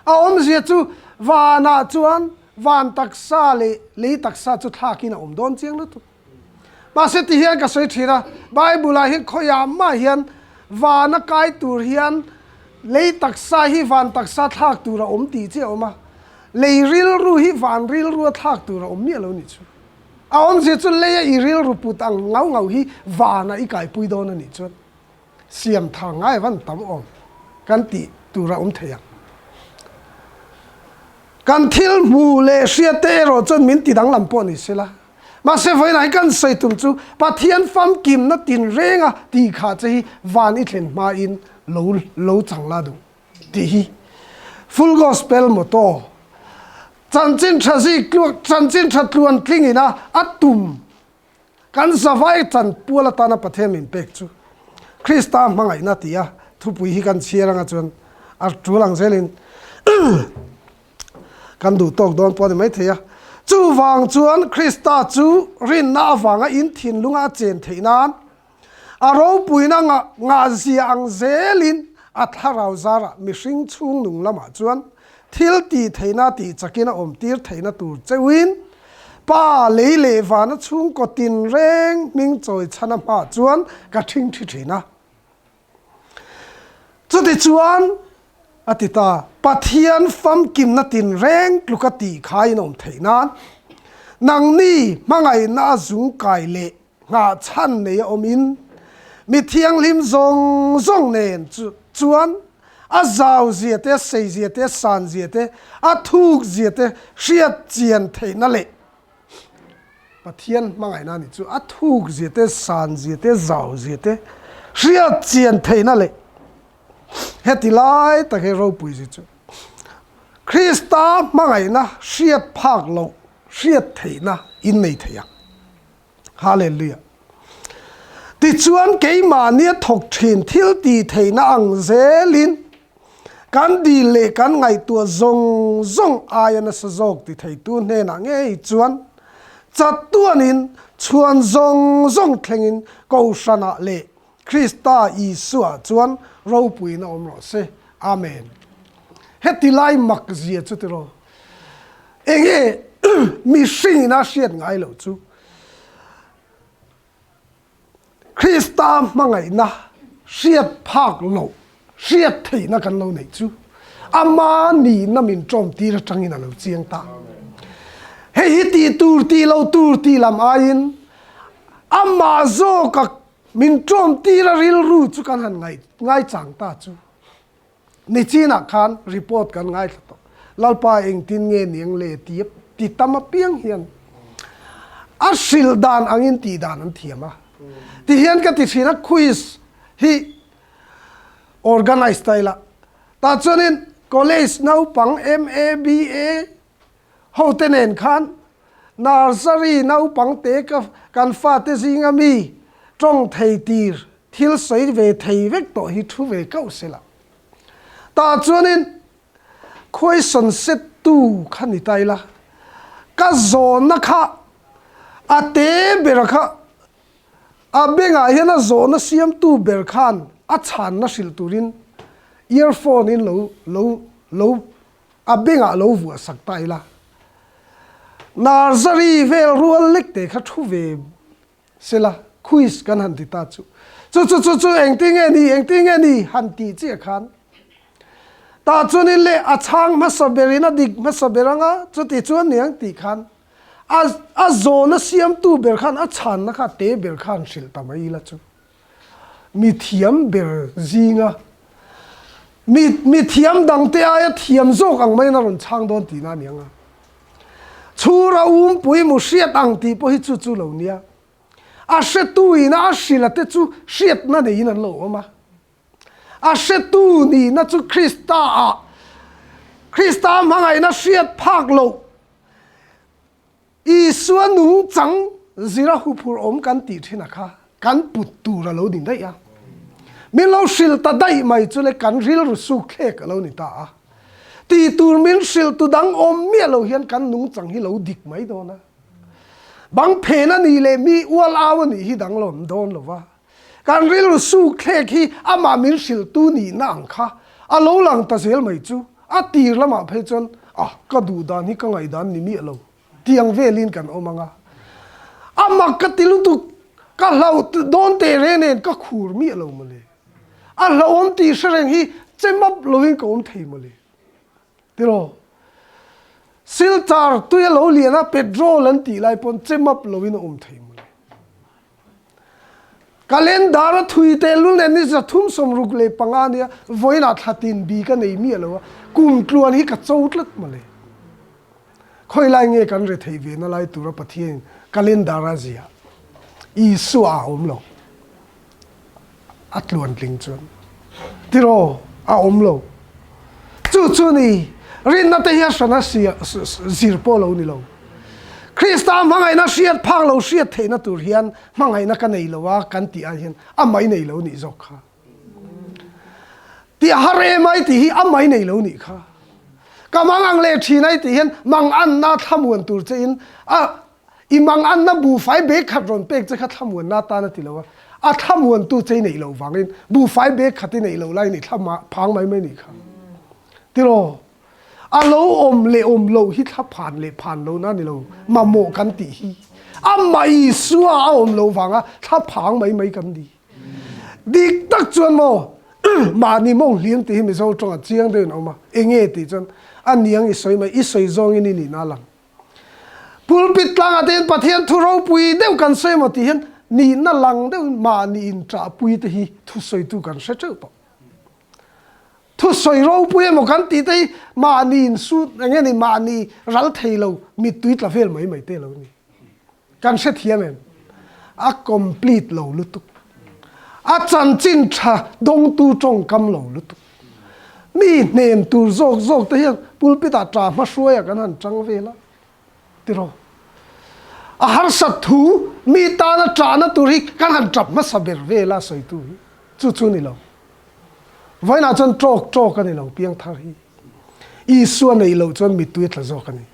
a awmzia chu vanah chuan van taksa leh lei taksa chu thlakin a awm dawn chiang lutuk. Mahse ti hian ka sawi thin a, Bible ah hian khawiah mah hian vana kai tur hian lei taksa hi van taksa thlak tur a awm tih chiah a awm a, lei rilru hi van rilru a thlak tur a awm miah lo nih chu. A awmzia chu leia i rilru put ang ngau ngau hi vanah i kaipui dawn a nih chuan siam thar ngai van tam awm kan tih tur a awm thei ang. Kan thil hmuh leh hriat te erawh chuan min ti danglam pawh ni sela. Mahse vawiinah hi kan sawi tum chu Pathian famkimna tinrenga tih khah che hi van i thlen hmain lo lo chang la duh tih hi Full Gospel motto chanchin tha zik tluak chanchin tha tluan tlingin a a tum Kan zavai chan pual atana Pathian min pek chu Krista hmangaihna tia thupui hi kan chhiar anga chuan a tul ang zelin kan duh tawk dawn pawh a ni maithei a. Chuvang chuan Krista chu rinna avanga in thinlunga a chen theih nan A ropuina ngahzia ang zelin a thlarau zarah mihring chhung nung lamah chuan thil tih theihna tih chakin a awmtir theihna tur cheuhin Pa lei leh vana chhungkaw tinreng hming chawi chhana hmaah chuan ka ṭhingṭhi ṭhin a. Chutichuan, a ti ta, Pathian famkimna tinreng tluka tih kha in awm theih nan nangni hmangaihna a zungkai leh Nghahchhan nei a awmin mi thianghlim zawng zawng nen chuan a zau zia te, a sei zia te, a san zia te, a thuk zia te hriat chian theihna leh Pathian hmangaihna a nih chu a thuk zia te, san zia te, zau zia te hriat chian theihna leh heti lai tak hi ropui zia chu Krista hmangaihna hriat phak loh hriat theihna in nei thei ang. Hallelujah. Tichuan keimahni a thawk thin thil tih theihna ang zelin kan dil leh kan ngaihtuah zawng zawng aia nasa zawk ti theitu hnenah ngei chuan chatuanin chhuan zawng zawng thlengin Kohhranah leh Krista Isua chuan ropuiin a awm rawh se. Amen. Heti lai mak zia chu tiraw? Enge mihring ina hriat ngai loh chu Krista hmangaihna hriat phak loh, hriat theihna kan lo neih chu ama nihna min ṭawm tir aṭangin a lo chiang ta. Hei hi tih tur tih lo tur tih lam aiin amah zawka Min ṭawm tir a rilru chu kan han ngaichang ta chu. Nichinah khan report kan ngaithla tawh. Lalpa engtin nge niang le ti ti tam apiang hian a hrilh dan angin tih dan an thiam a. Ti hian ka ti thin a quiz hi organize ta ila. Tah chuanin college naupang MA, BA Hote nen khan nursery naupang te ka kan fate zinga mi tawng thei tir thil sawi ve thei vek tawh hi thu ve kauh se la. Tah chuanin question set tu kha ni ta ila, ka zawhna kha a te bera kha a bengah hian a zawhna siamtu ber khan a chhanna hrilh turin earphone in lo lo lo A bengah lo vuah sak ta ila, Nursery vel rual lek te kha thu ve sela, quiz kan han ti ta chu. Chu chu chu chu engtin nge ni, engtin nge ni han tih chiah khan tah chuanin leh a chhang hmasa berin a dik hmasa ber anga chuti chuan niang tih khan a a zawna siamtu ber khan a chhanna kha te ber khan hrilh ta mai ila chu. Mi thiam ber zinga mi mi thiam dangte aia thiam zawk ang maiin a rawn chhang dawn tihna a ni ang a. Chhura umpui mu hriat ang tih pawh hi chu chu lo nia. A hretu ina a hrilha te chu hriatna neiin an lo awm a. A hretu nihna chu Krista ah Krista hmangaihna hriat phak loh Isua nungchang zira huphurh awm kan tih thin a kha kan put tur a lo ni daih a. Min lo hrilh ta daih mai chu le kan rilru suk thlek a lo ni ta a. Tih tur min hrilh tu dang awm miah lo hian kan nungchang hi lo dik mai dawn a. Bang phen a nih leh mi ual au a nih hi dang lo awm dawn lo va. Kan rilru suk thlek hi amah min hrilhtu nihna ang kha a lo lang ta zel mai chu. A tir lamah phei chuan, Ah, ka duh dan hi ka ngaihdan ni miah lo tiang velin kan awm ang a. A mak ka ti lutuk, ka hlauh dawn teh reng nen ka khur miah lo mawle. A hlauhawm tih hre reng hi che map lovin ka awm thei mawle. Tiraw? Silchar tui a lo lian a, petrol an tih lai pawn che map lovin a awm thei mawle. Calendar a thui tehlul nen ni 365 ania, vawiinah thla tin bi ka nei miah lo a, kum tluan hi ka cho tlat mawle. Khawi lai nge kan retheih ve na lai tura Pathianin calendar a ziah? Isua a awm lo. A tluan tling chuan tiraw a awm lo. Chu chu ni rinna te hi a hran a zir pawh lo ni lo. Krista hmangaihna hriat phak lo hriat theihna tur hian hmangaihna ka nei lo a kan tih ai hian a mai nei lo nih zawk kha. Tih a har em ai tih hi a mai nei lo nih kha. Ka mang ang leh thin ai tih hian mang anna thlamuan tur che in a I manganna buhfai bag khat rawn pek che kha thlamuanna atan a ti lo a, a thlamuantu che i neih loh vangin buhfai bag khat i neih loh laiin i thla phang mai mai nih kha. Tiraw? A lo awm leh awm loh hi thla phan leh phan lohna a ni lo, mamawh kan tih hi. Amah Isua a awm loh vanga thla phang mai mai kan ni. Dik tak chuan maw mahni mawng hliam tih hi Mizo tawngah chiang deuhin a awm a, enge tih chuan a niang i sawi mai, i sawi zawngin i nihna a lang. Pulpit tlangah te hian Pathian thu ropui deuh kan sawi emaw tih hian nihna lang deuhin mahni inṭahpui te hi thusawitu kan hre ṭeuh tawh. Thusawi ropui emaw kan tih te hi mahni insut eng nge ni mahni ral thei lo mittui tla vel mai mai te lo ni. Kan hrethiam em? A complete lo lutuk. A chanchin tha dawngtu tawngkam lo lutuk. Mi hnem tur zawk zawk te hian pulpit ah ta hma hruai ah kan han tang vel a, tiraw? A harsat thu mi tana tahna tur hi kan han tap hmasa ber vel a sawitu hi chu chu ni lo. Vawiinah chuan tawk tawk a ni lo piangthar hi. Isua neih loh chuan mittui a tla zawk a ni.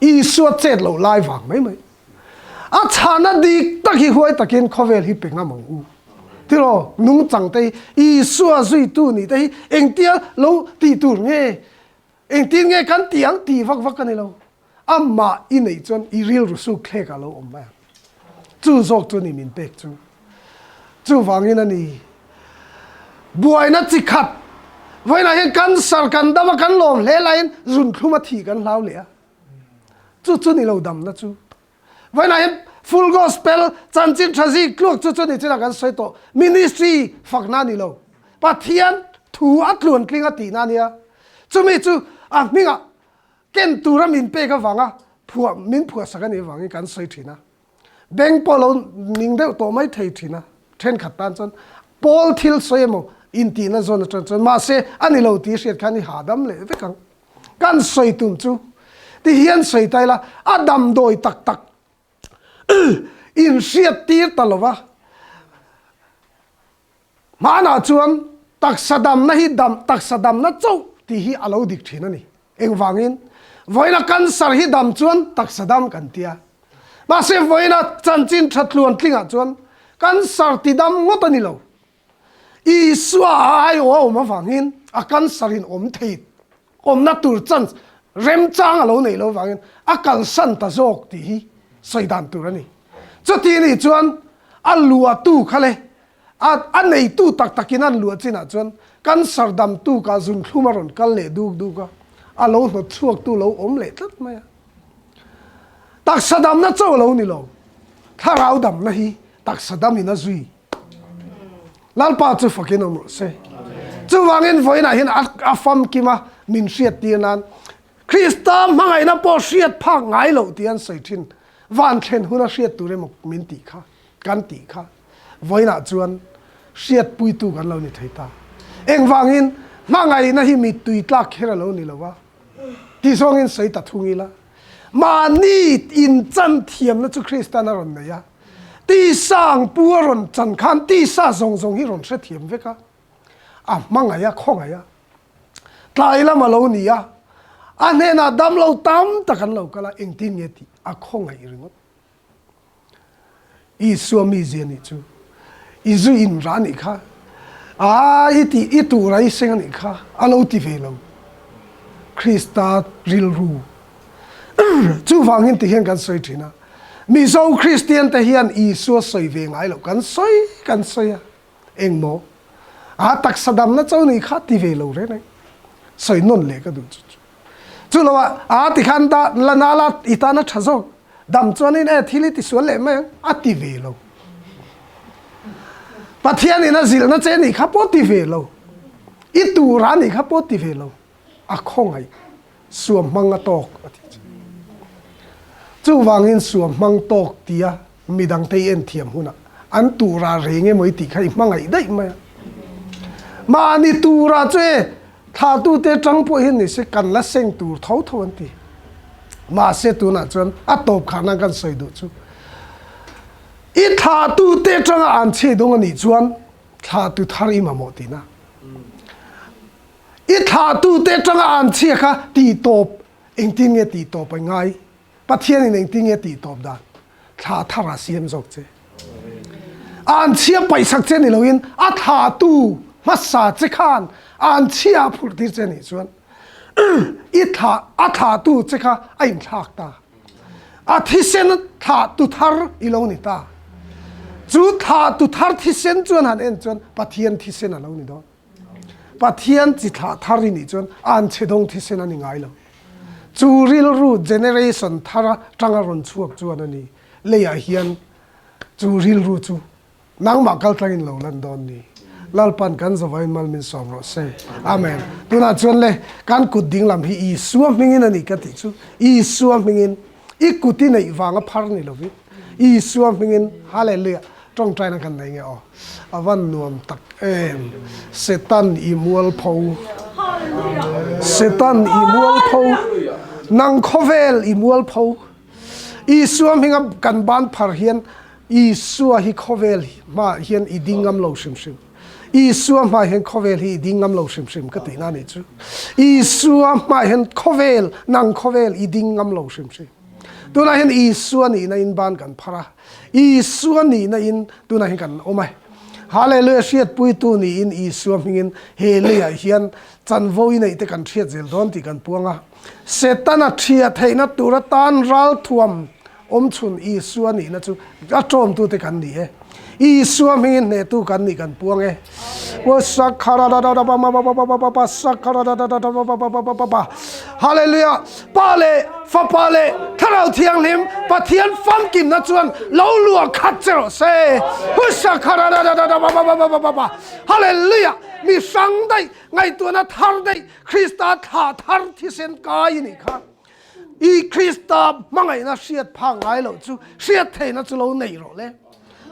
Isua chet loh lai vang mai mai. A chhana dik tak hi huai takin khawvel hi pe ngam ang u. Tiraw, nungchang te hi Isua zuitu nih te hi engtia lo tih tur nge, engtin nge kan tih ang tih vak vak a ni lo. Amah i neih chuan i rilru suk thlek ah lo awm mai ang. Chu zawk chu a ni min pek chu. Chuvangin a ni buaina chi khat vawiinah hian cancer kan dam a kan lawm hle laiin zunthlum a thih kan hlau leh a. Chu chu ni lo damna chu. Vawiinah hian full gospel chanchin tha zik tluak chu chu ni chinah kan sawi tawh. Ministry fakna a ni lo. Pathian thu a tluantling a tihna a nia. Chumi chu a hmingah ken tura min pek avanga phuah min phuahsak a nih avangin kan sawi thin a. Beng pawh lo ning deuh tawh mai thei thin a, thenkhat tan chuan pawl thil sawi emaw intihna zawn atang chuan mahse a ni lo tih hriat khan i hahdam leh vek ang. Kan sawi tum chu ti hian sawi ta ila a damdawi tak tak inhriat tir ta lo va. Hmanah chuan taksa damna hi dam taksa damna chauh tih hi a lo dik thin a ni. Engvangin? Vawiina cancer hi dam chuan taksa dam kan ti a. Mahse vawiina chanchin tha tluan tlingah chuan cancer ti dam ngawt a ni lo. Isua a aiawh a awm avangin a cancer in awm thei awmna tur chance remchang a lo neih loh avangin a kalsan ta zawk tih hi sawi dan tur a ni. Chuti nih chuan a luahtu kha le A a neitu tak takin an luah chinah chuan cancer damtu kah zunthlum a rawn kal leh duk duk a, a lo hnawt chhuaktu lo awm leh tlat mai a. Taksa damna chauh a lo ni lo, thlarau damna hi taksa damin a zui. Lalpa chu fakin awm rawh se. Chuvangin vawiinah hian a a famkim a min hriattir nan Krista hmangaihna pawh hriat phak ngai loh tih an sawi thin. Van thlen huna hriat tur emaw min tih kha kan tih kha. Vawiinah chuan hriatpuitu kan lo ni thei ta. Engvangin hmangaihna hi mittui tlak kher a lo ni lo a, ti zawngin sawi ta thung ila. Mahni inchan thiamna chu Kristan a rawn nei a, tisa ang pu a rawn chan khan tisa zawng zawng hi rawn hrethiam vek a, a hmangaih a, khawngaih a. Tlai lam a lo ni a. A hnenah damlo tam tak an lo kal a, engtin nge tih a khawngaih ringawt. Isua mizia nih chu i zu in rah nih kha, aa i tih i tur a i seng a nih kha a lo ti ve lo. Krista rilru chuvangin ti hian kan sawi thin a, Mizo Kristian te hian Isua sawi ve ngai loh kan sawi kan sawi a, engmaw aa taksa damna cho nih kha ti ve lo reng reng sawi nawn leh ka duh chu chu. Chu lo ah aa ti khan da la na la i tan a tha zawk dam chuanin e thil i ti sual leh mai ang a ti ve lo. Pathian in a zilhna che nih kha pawh ti ve lo. I tur a nih kha pawh ti ve lo. A khawngaih suam hmang a tawk a ti che. Chuvangin suam hmang tawk tia midangte i en thiam hunah an tura reng emaw i tih kha i hmangaih daih mai a. Mahni tura chu e thlatute atang pawh hian ni se kan la seng tur tho tho an ti. Mahse tunah chuan a tawp khah nan kan sawi duh chu i thlatute atanga an chhe dawng a nih chuan thlatu thar i mamawh tihna. I thlatute atanga an chhia kha tih tawp engtin nge tih tawp a ngai? Pathianin engtin nge tih tawp dan thla thar a siam zawk che? An chhia paihsak che ni loin a thlatu hmasa che khan an chhia a phurh tir che nih chuan i thla a thlatu che kha a inthlak ta. A thisen thlahtu thar i lo ni ta. Chu thlahtu thar thisen chuan han en chuan Pathian thisen a lo ni dawn. Pathian chi thlah thar i nih chuan an chhe dawng thisen a ni ngai lo. Chu rilru generation thar atanga rawn chhuak chuan a ni. Leiah hian chu rilru chu nangmah kaltlangin lo lan dawn ni. Lalpan kan zavaiin mal min sawm rawh se. Amen. Tunah chuan le kan kut dinglam hi Isua hmingin a ni ka tih chu Isua hmingin I kut i neih vanga phar ni lovin Isua hmingin Hallelujah tawngtaina kan nei nge aw. A van nuam tak em. Setan i mualpho. Setan i mualpho. Nang khawvel i mualpho. Isua hminga kan ban phar hian Isua hi khawvel hmaah hian i ding ngam lo hrim hrim. Isua hmaah hian khawvel hi i ding ngam lo hrim hrim ka tihna nih chu. Isua hmaah hian khawvel, nang khawvel i ding ngam lo hrim hrim. Tunah hian Isua nihna in ban kan phar a, Isua nihna in tunah hian kan awm a. Hallelujah hriatpuitu niin Isua hmingin he leiah hian chanvo i neih te kan hriat zel dawn tih kan puang a. Setana thiah theihna tur atan ralthuam Awmchhun Isua nihna chu a ṭawmtute kan ni e. Isua hmingin hnehtu kan nih kan puang e. Hallelujah! Pa leh Fapa leh Thlarau Thianghlim Pathian famkimna chuan lo luah khat che rawh se. Hallelujah! Mi hrang daih, ngaihtuahna thar daih, Krista thlah thar thisen kai i nih kha. I Krista hmangaihna hriat phak ngai loh chu hriat theihna chu lo nei rawh le.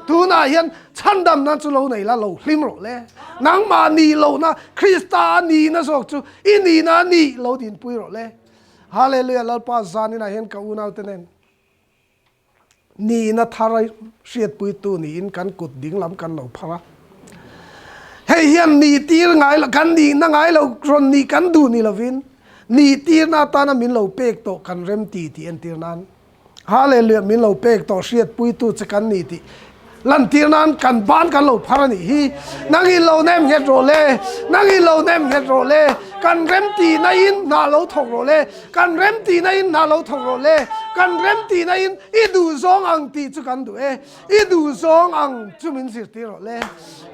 Tunah hian chhandamna chu lo nei la, lo hlim rawh le. Nangmah nih lohna Krista a nihna zawk chu i nihna a nih lo dinpui rawh le. Hallelujah Lalpa zaninah hian ka unaute nen Nihna thar hriatpuitu niin kan kut dinglam kan lo phar a. Hei hian nihtir ngai lo, kan nihna ngai lo rawn nih kan duh ni lovin nihtirna atana min lo pek tawh kan rem ti tih entir nan Hallelujah min lo pek tawh hriatpuitu che kan ni tih lantir nan kan ban kan lo phar a nih hi. Nang in lo nem nghet rawh le, nang in lo nem nghet rawh le, kan rem tihna in hna lo thawk rawh le. Kan rem tihna in hna lo thawk rawh le, kan rem tihna in i duh zawng ang tih chu kan duh e, i duh zawng ang chu min zirtir rawh le.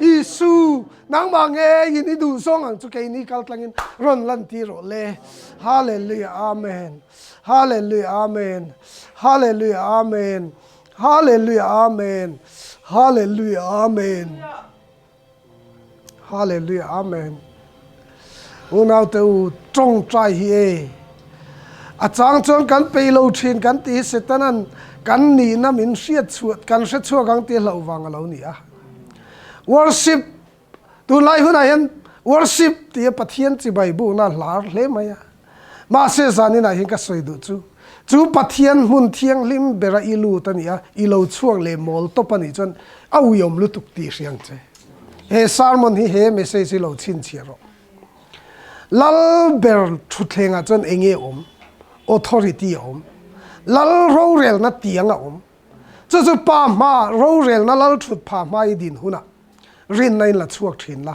Isu, nangmah ngeiin i duh zawng ang chu keini kal tlangin rawn lantir rawh le. Hallelujah, Amen. Hallelujah, Amen. Hallelujah, Amen. Hallelujah, Amen. Hallelujah, Amen. Hallelujah Amen. Unaute u tawngtai hi e. A chang chuan kan pei lo thin kan ti hi Setanan kan nihna min hriat chhuah kan hre chhuak ang tih hlauh vang a lo ni a. Worship tunlai hunah hian worship tia Pathian chibai bukna hlar hle mai a. Mahse zaninah hian ka sawi duh chu, chu Pathian hmun thianghlim bera i lut a nih a, i lo chhuak leh mawl tawp a nih chuan a uiawm lutuk tih hria ang che. He sermon hi he message hi lo chhinchhiah rawh. Lal ber thutthlengah chuan eng nge awm? Authority a awm. Lal rorelna tiang a awm. Chu chu pa hma rorelna lal thut pha hma i din hunah rinna in la chhuak thin la.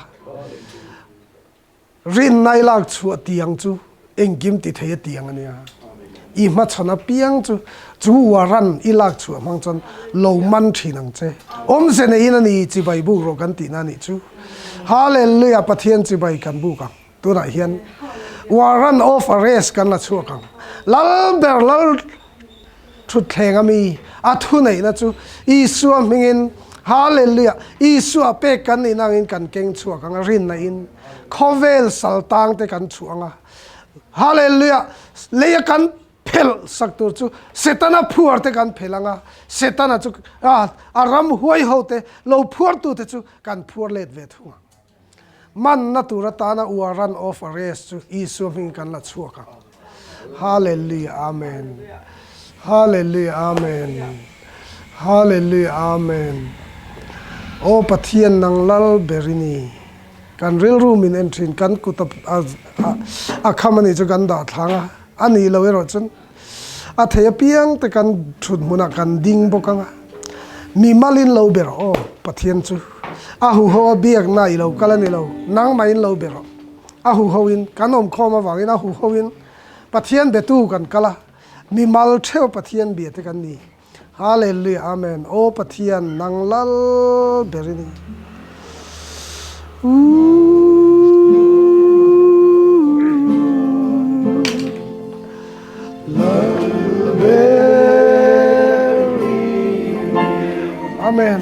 Rinna i lak chhuah tiang chu engkim ti thei a tiang a nia. I hmachhawn apiang chu chu uaran i lak chhuah hmang chuan lo man thin ang che. Awmze neiin a ni chibai buk rawh kan tihna a nih chu. Hallelujah Pathian chibai kan buk ang. Tunah hian warrant of arrest kan la chhuak ang. Lal ber lal thutthleng a mi a thuneihna chu Isua hmingin Hallelujah Isua pek kan nihna angin kan keng chhuak ang a rinna in khawvel sal tang te kan chhuah ang a Hallelujah leia kan phelh sak tur chu Setana phuar te kan phelh ang a Setana chu a ram huai ho te lo phuar tu te chu kan phuar let ve thung ang. Manna tur atana warrant of arrest chu Isua hming kan la chhuak ang. Hallelujah Amen Hallelujah Amen Hallelujah Amen Aw Pathian nang lal ber i ni. Kan rilru min en thin kan kut a kham a nih chu kan dah thlang a, a nih loh erawh chuan A thei apiang te kan thut hmunah kan ding bawk ang a, mi malin lo ber aw Pathian chu a huho a biakna i lo kal a ni lo, nangmahin lo ber aw. A huho in kan awmkhawm avangin a huho in Pathian betu kan kal a, mi mal theuh Pathian bia te kan ni. Hallelujah Amen Aw Pathian nang lal ber i ni. Lal ber i ni. Amen.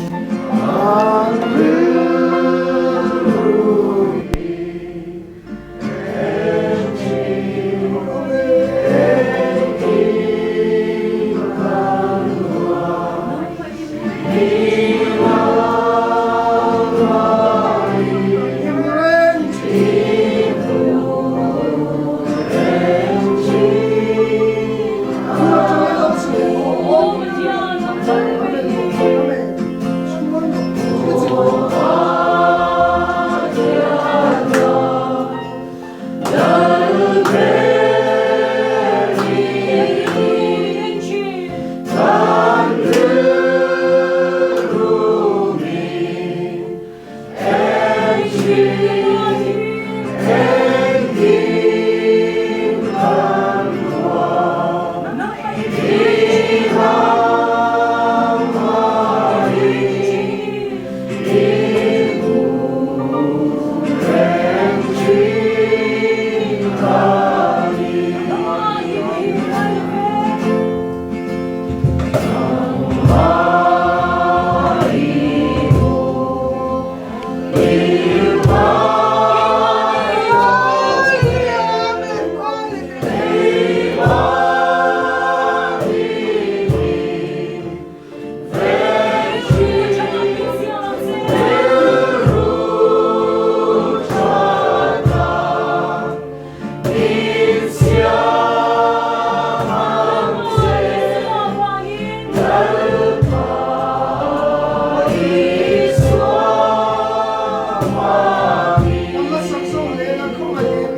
Kan la sak zo hle na khawngaihin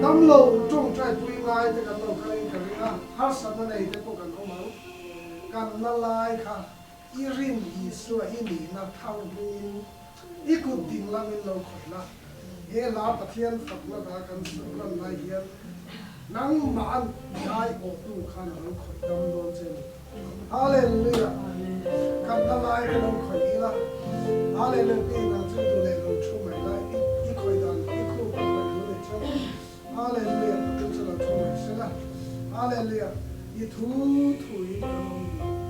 damlo tawngtaipui ngai te kan lo kalin ka ring a, harsatna nei te pawh kan awm ang. Kan la lai kha i rin Isua i nihna thar hmingin i kut ding lamin lo khawih la. He hla Pathian fakna hla kan sak lan lai hian nangmah i aiawhtu khan a lo khawih dam dawn che ni. Hallelujah! Kan la lai ka lo khawih ila. Hallelujah pi nang chu i duh leh lo thu mai la i khawih dan i khup a khawih duh nih chuan Hallelujah ka chu lo thu mai sela. Hallelujah i thu thu in kan awm duh.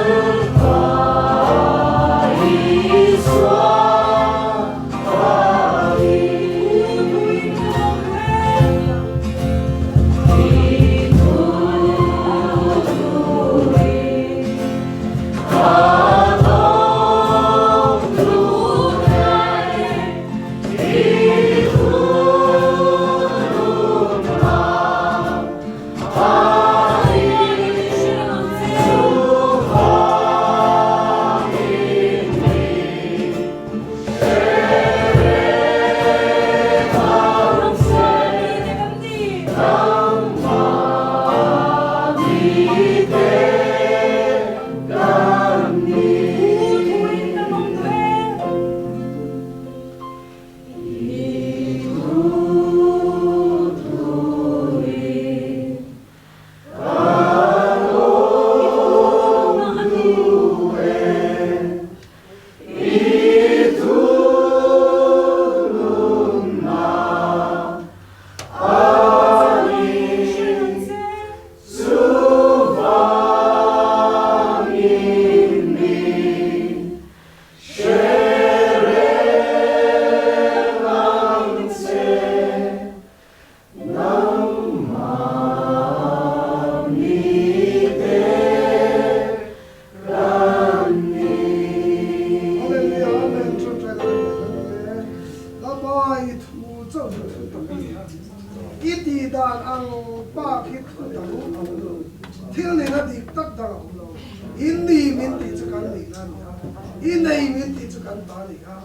Hallelujah Amen Ṭawngṭai na kan nei dawn e. Lalpa i thu chauh chu thu tak a ni a. I tih dan ang bak hi thu dang a awm lo. Thil nihna dik tak dang a awm lo. I ni min tih chu kan nihna a ni a. I nei min tih chu kan ta a ni a.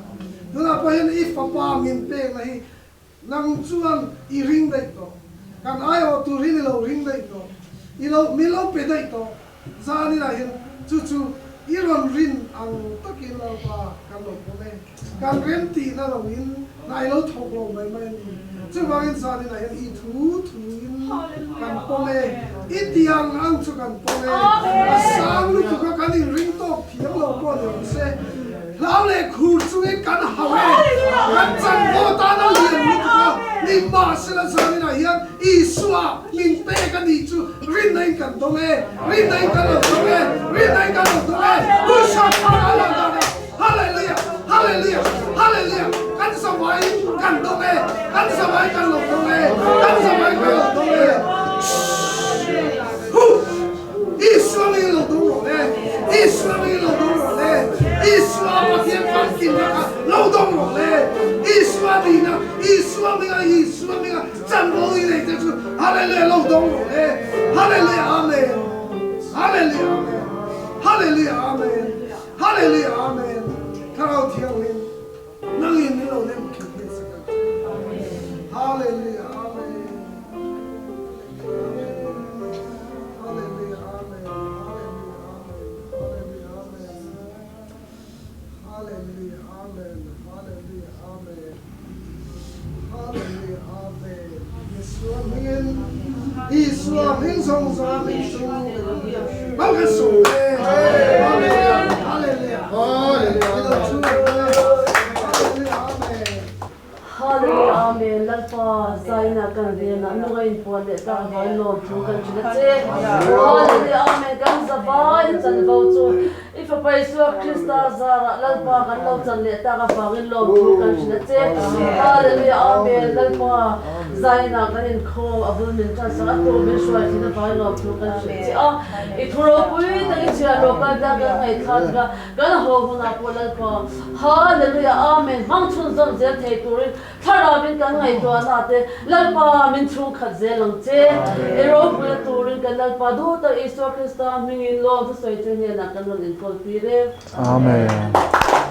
Tunah pawh hian i fapa min pekna hi Nang chuan i ring daih tawh. Kan aiawh tur hi ni lo ring daih tawh. I lo min lo pe daih tawh. Zaninah hian chu chu i rawn rin ang takin Lalpa kan lo pawm e. Kan rem tihna lo in hna i lo thawk lo mai mai a ni. Chuvangin zaninah hian i thu thuin kan pawm e. I ti ang ang chu kan pawm e. A sang lutuk a kan inring tawk thiam lo pawh ni rawh se. Hlau leh khur chungin kan hauh e, kan chanvo tan a lian lutuk a, nimahsela zaninah hian Isua min pek a nih chu rinna in kan dawng e, rinna in kan lo dawng e, rinna in kan lo dawng e, Husha thar a lo dan a, Hallelujah, Hallelujah, Hallelujah, kan zavaiin kan dawng e, kan zavai kan lo dawng e, kan zavai kan lo dawng e. Huh! Isua ngei lo dawng rawh le, Isua ngei lo dawng rawh le, Isua Pathian famkimna kha lo dawng rawh le, Isua nihna, Isua hminga, Isua hminga chanvo i nei te chu Hallelujah lo dawng rawh le, Hallelujah Amen, Hallelujah Amen, Hallelujah Amen, Hallelujah Amen, Thlarau Thianghlim nangin min lo nem khin hi a si kan Hallelujah Amen. Isua hming zawng zawng hming chung mal kan sawm e. Hallelujah. Hallelujah. Hallelujah. Amen. Hallelujah Amen Lalpa zaina kan venah nunga in puan leh tak avangin lawmthu kan hrilh a che. Hallelujah Amen Kan zavai in chanvo chu i Fapa Isua Krista zarah Lalpa kan lo chan leh tak avangin lawmthu kan hrilh a che. Hallelujah Amen Lalpa zaina kan inkhawm a bul min ṭansak a tur min hruai thin avangin lawmthu kan hrilh che a. I thu ropui tak i chhiah lawk a dak kan ngaihthlak a. Kan haw hunah pawh Lalpa, Hallelujah, Amen, hmang chhunzawm zel thei turin Thlarauin kan ngaihtuahna te Lalpa min chhungkhat zel ang che. I ropuina turin kan Lalpa duh tak Isua Krista hmingin lawm thusawi chu hnenah kan rawn inkawl tir e. Amen.